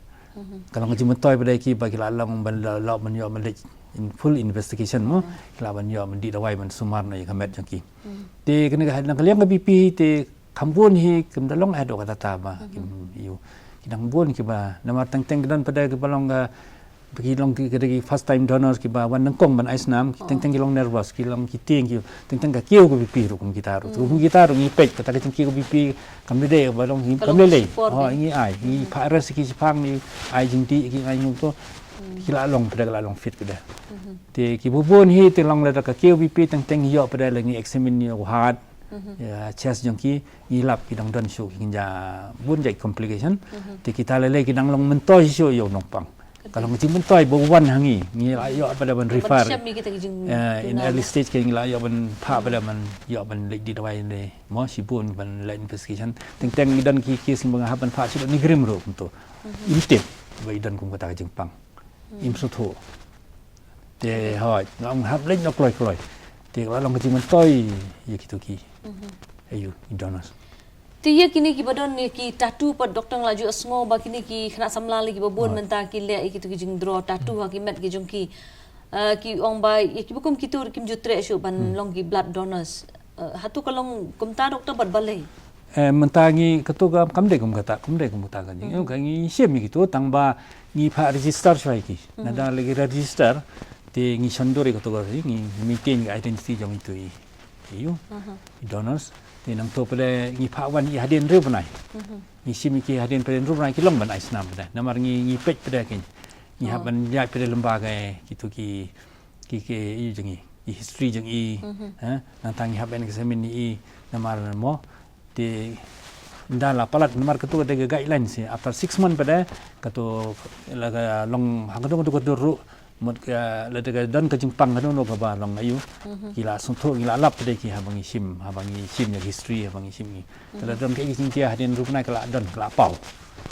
Ka long ka jingmyntoi pada ïa ki ba ki la long ban la, la ban ïoh ban leit in full investigation mo. Ki la ban ïoh ban dih dawai ban sumar noh ïa ka met jong ki. Te kane ka, na ka liang ka B P te kham bun hi kim da long haduh katta ba kim ïoh. Ki dang bun kiba namar teng teng ki don pada kiba long ka, ki long ki, ki, ki first time donors kiba wan nyngkong ban ai snam, ki teng teng ki long nervous, ki long ki tieng ki, teng teng ka kiew ka B P ruh kum kita ruh. Kum kita ruh ngi peit kata ka jingkiew ka B P kam dei ba long kam lei lei. Oh, ngi ai, ngi phah rest ki shipang, ngi ai jingdih ki ai ngi to. Ki la long pada ka la long fit pada. Te kiba bun hi te long lada ka kiew B P teng teng ïoh pada la ngi examine ïa u heart, ïa chest jong ki, ngi lap ki dang don shuh ki kynja bun jait complication. Te kita lei lei ki dang long myntoi shuh ïa u nongpang. Ka long ka jingmyntoi ba wan ha ngi, ngi la ïoh pada ban refer. Eh, in early stage ka ngi la ïoh ban phah pada ban ïoh ban leit dih dawai ne mo shibun ban leit investigation. Teng teng ngi don ki case ba nga hap ban phah shuh NEIGRIHMS ruh kumto. Im tip ba i don kum kata ka jingpang. Im sngewthuh. Te hoi, nga ong hap leit noh kloi kloi. Te ka la long ka jingmyntoi ïa kito ki. Aïu, i donors. Te ïa kine kiba don ïa ki tattoo pat doktor nga la ju sngew ba kine ki khynnah samla lei kiba bun mynta ki leh ïa kito ki jingdraw tattoo ha ki met ki jong ki. Eh, ki ong ba ïa kiba kum kito kim ju treh shuh ban long ki blood donors. Eh, hato ka long kumta doktor bad balei? Eh, mynta ngi kato ka kam dei kum kata, kam dei kum kata ka jing. Ka ngi shim ïa kito tang ba ngi phah register shuwa ïa ki. Nada lagi register te ngi shon dur ïa kato ka ngi maintain ka identity jong ito i, ïa i donors. Te nangto pat ngi phah wan ïa hadien hynriew bnai. Ngi shim ïa ki hadien pat hynriew bnai ki long ban ai snam pat. Namar ngi, ngi peit pat ki. Ngi hap ban ïaid pat lem bad ka kito ki ki, ki, i jong i, i history jong i, ha, nangta ngi hap ban examine i, namar mo, te, ynda la palat, namar kato ka dei ka guidelines, after six month pat, kato, la ka long, ha kato, kato, kato ruh, mut ka, la dei ka don ka jingpang kato, no kaba long aïu, ki la sngewthuh, ki la lap pat ki, haba ngi shim, haba ngi shim ïa history, haba ngi shim ngi. Te la don ka i jingtia hadien hynriew bnai ka la don, ka la paw.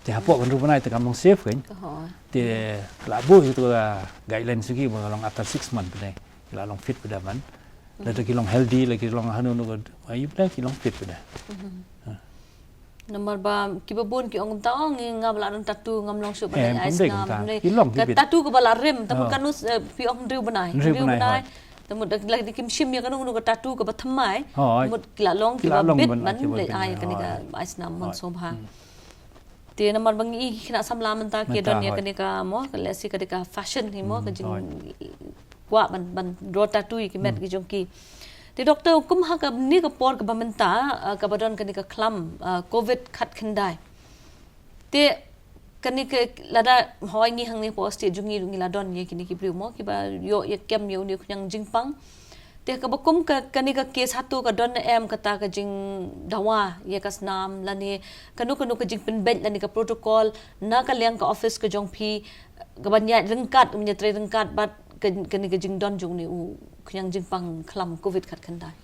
Te hapoh hynriew bnai te kam long safe kan. Te la buh ïa tu ka guideline suki ba long after six month pat. La long fit pat man. La ki long healthy, la ki long hanu nu ka ai pat ki long fit pat. Namar ba kiba bun ki ong kumta ong nga ba la don tattoo ngam long shuh ba ai snam. Ki long ka tattoo kaba la rim, tamu kanu phi ong hynriew bnai. Hynriew bnai. Tamu da la kim shim ïa kanu nu ka tattoo kaba thymmai. Mut ki la long kiba bit man le ai kane ka ai snam man sngewbha. Te namar ba ngi i khynnah samla mynta ki don ïa kane ka mo, ka lehse ka dei ka fashion hi mo, ka jingkwah ban, ban draw tattoo ïa ki met ki jong ki. Te doktor, kum ha kane ka por kaba mynta, ah, kaba don kane ka khlam, ah, covid khatkhyndai. Te kane ka lada hoi ngi hangne hapoh state jong ngi ruh ngi la don ïa kine ki briew mo, kiba ïoh ïa kem ïa une u khñiang jingpang. Te kaba kum ka, kane ka case hato ka don em kata ka jingdawa ïa ka snam lane kano kano ka jingpynbeit lane ka protocol na ka liang ka office ka jong phi kaban ïaid ryngkat, kaban ïatrei ryngkat bad ka, kane ka jingdon jong une u khñiang jingpang khlam covid khatkhyndai.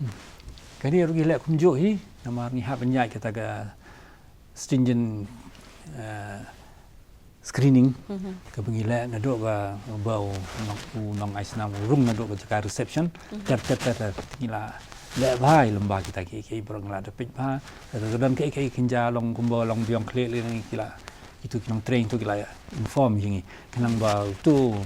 Kane ruh ngi leh kumjuh hi namar ngi hap ban ïaid kata ka stringent, eh, screening kaba ngi leh naduh ba, ba u nong, u nong ai snam u rung naduh ba jaka reception. Ter ter ter ter ngi la leh bha ïa lem bad kita ki, ki briew ngi la da peit bha. Ter ter don ki, ki kynja long kumba long biang khlieh lei ngi ki la, kitu ki nongtrei tu ki la inform ïa ngi. Khnang ba utu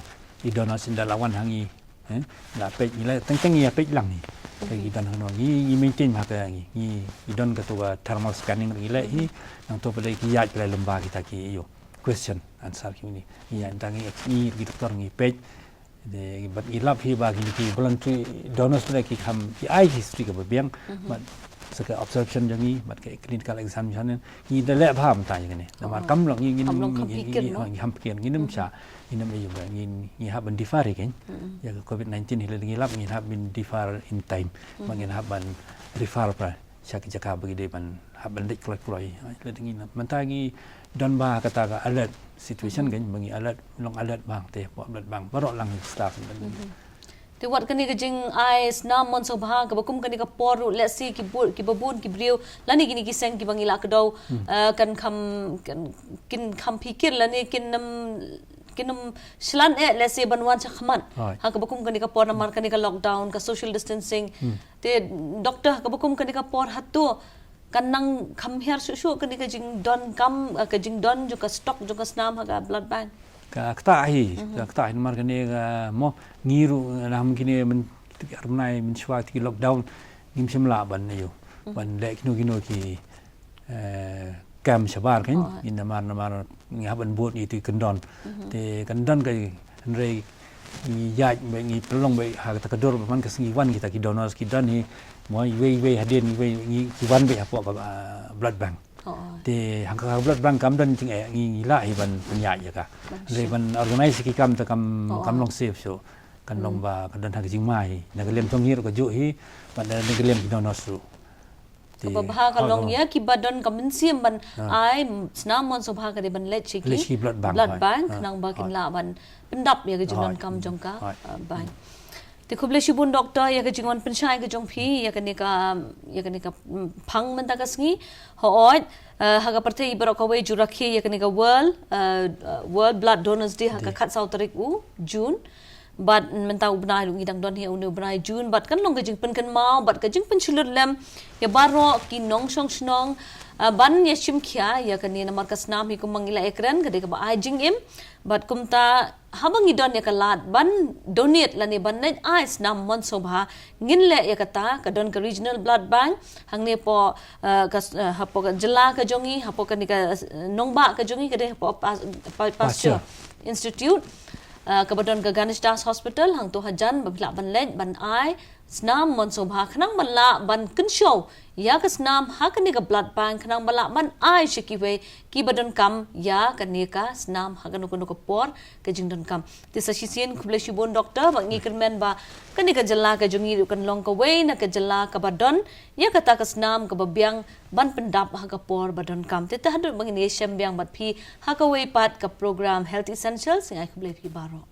i donor sien da la wan ha ngi Eh, la peit ngi la teng teng ngi la peit lang ngi. Ka ngi don hano ngi ngi maintain ma ka ngi ngi ngi don ka tu ka thermal scanning ngi la hi nang tu pale ki ïaid pale lem bad kita ki ïoh question answer ki ni. Ngi ïaid tang ngi ngi ki doktor ngi peit. De bad ngi lap hi ba ki ki voluntary donors pale ki kham ki ai history ka ba biang. Bad sa ka observation jong ngi bad ka clinical examination ngi da leh bha mynta ïa kane. Namar kam long ngi ngi Kam long kham ngi- pikir, ngi- no? ngi kham pikir ngi nem cha. Ngi nem ïa ba ngi ngi hap ban defer hi kan. Ïa ka covid nineteen hi la ngi lap ngi hap ban defer in time. Ba ngi hap ban refer pa sha ki jaka ba ngi dei ban hap ban leit kloi kloi. Ai, la ngi na- mynta ngi don ba kata ka alert situation kan ba ngi alert long alert bang te ba alert bang baroh lang staff. Te wat kane ka jingai snam mon sngewbha kaba kum kane ka por ruh, let's say ki bun kiba bun ki briew lane kine ki seng kiba ngi la kdew, eh, kan kham kan kin kham phikir lane kin nam kin nam shlan eh, let's say ban wan shakhmat. Hooid. Ha kaba kum kane ka por namar kane ka lockdown ka social distancing. Te doktor ha kaba kum kane ka por hato kan nang kham hiar shuh shuh kane ka jingdon kam, eh, ka jingdon jong ka stock jong ka snam ha ka blood bank. Ka kata hi, ka kata hi namar kane ka mo ngi ruh nam kine men armnai men shwa ki lockdown ngim shim la ban ayo. Ban leh kino kino ki, eh, kam shabar kan. Hooid. Ngi namar namar ngi hap ban bud ngi tu kyndon. Te kyndon ka hynrei ngi ïaid ba ngi pynlong ba ha kata ka dur ba man ka sngi wan kita ki donors ki don hi mo iwei iwei hadien iwei ngi ki wan ba hapoh ka, ah, blood bank. Te hangka blood bank kam don jingeh ngi ngi lah hi ban pynïaid ïa ka. Hynrei ban organize ki kam ta kam kam long safe shuh. Kan long ba kan don ha ka jingma hi na ka liang jong ngi ruh ka juh hi. Ban na ka liang ki donors ruh. Te Kaba bha ka long ïa kiba don ka mynsiem ban ai snam mon sngewbha ka dei ban leit sha ki blood bank, hooid. Nang ba kin lah ban pyndap ïa ka jingdonkam jong ka, uh, bank. Te khublei shibun doktor ïa ka jingwan pynshai ka jong phi ïa kane ka, ïa kane ka, mm, phang mynta ka sngi. Hooid, eh, ha ka pyrthei baroh kawei ju rakhe ïa kane ka World, eh, eh, World Blood Donors Day ha ka khatsaw tarik u June. Bad mynta u bnai ruh ngi dang don hi une u bnai June bad kan long ka jingpynkynmaw bad ka jingpynshlur lem ïa baroh ki nongshong shnong, eh, ban ïa shim khia ïa kane namar ka snam hi kumba ngi la ïakren ka dei kaba ai jingim. Bad kumta haba ngi don ïa ka lad ban donate lane ban leit ai snam mon sngewbha ngin leh ïa kata ka don ka regional blood bank hangne hapoh, eh, ka, eh, hapoh ka jylla ka jong ngi hapoh kane ka, eh, nongbah ka jong ngi ka dei hapoh Pas-, Pa-, Pasteur Institute, eh, kaba don ka Ganesh Das Hospital hangto hajan ba phi lah ban leit ban ai snam mon sngewbha khnang ban lah ban kynshew ïa ka snam ha kane ka blood bank khnang ban lah ban ai sha kiwei kiba donkam ïa kane ka snam ha kano kano ka por ka jingdonkam. Te sa shisien khublei shibun doktor ba ngi kyrmen ba kane ka jylla ka jong ngi ruh kan long kawei na ka jylla kaba don ïa kata ka snam kaba biang ban pyndap ha ka por ba donkam. Te te haduh ba ngin ïashem biang bad phi ha kawei pat ka program Health Essentials, ngi ai khublei phi baroh.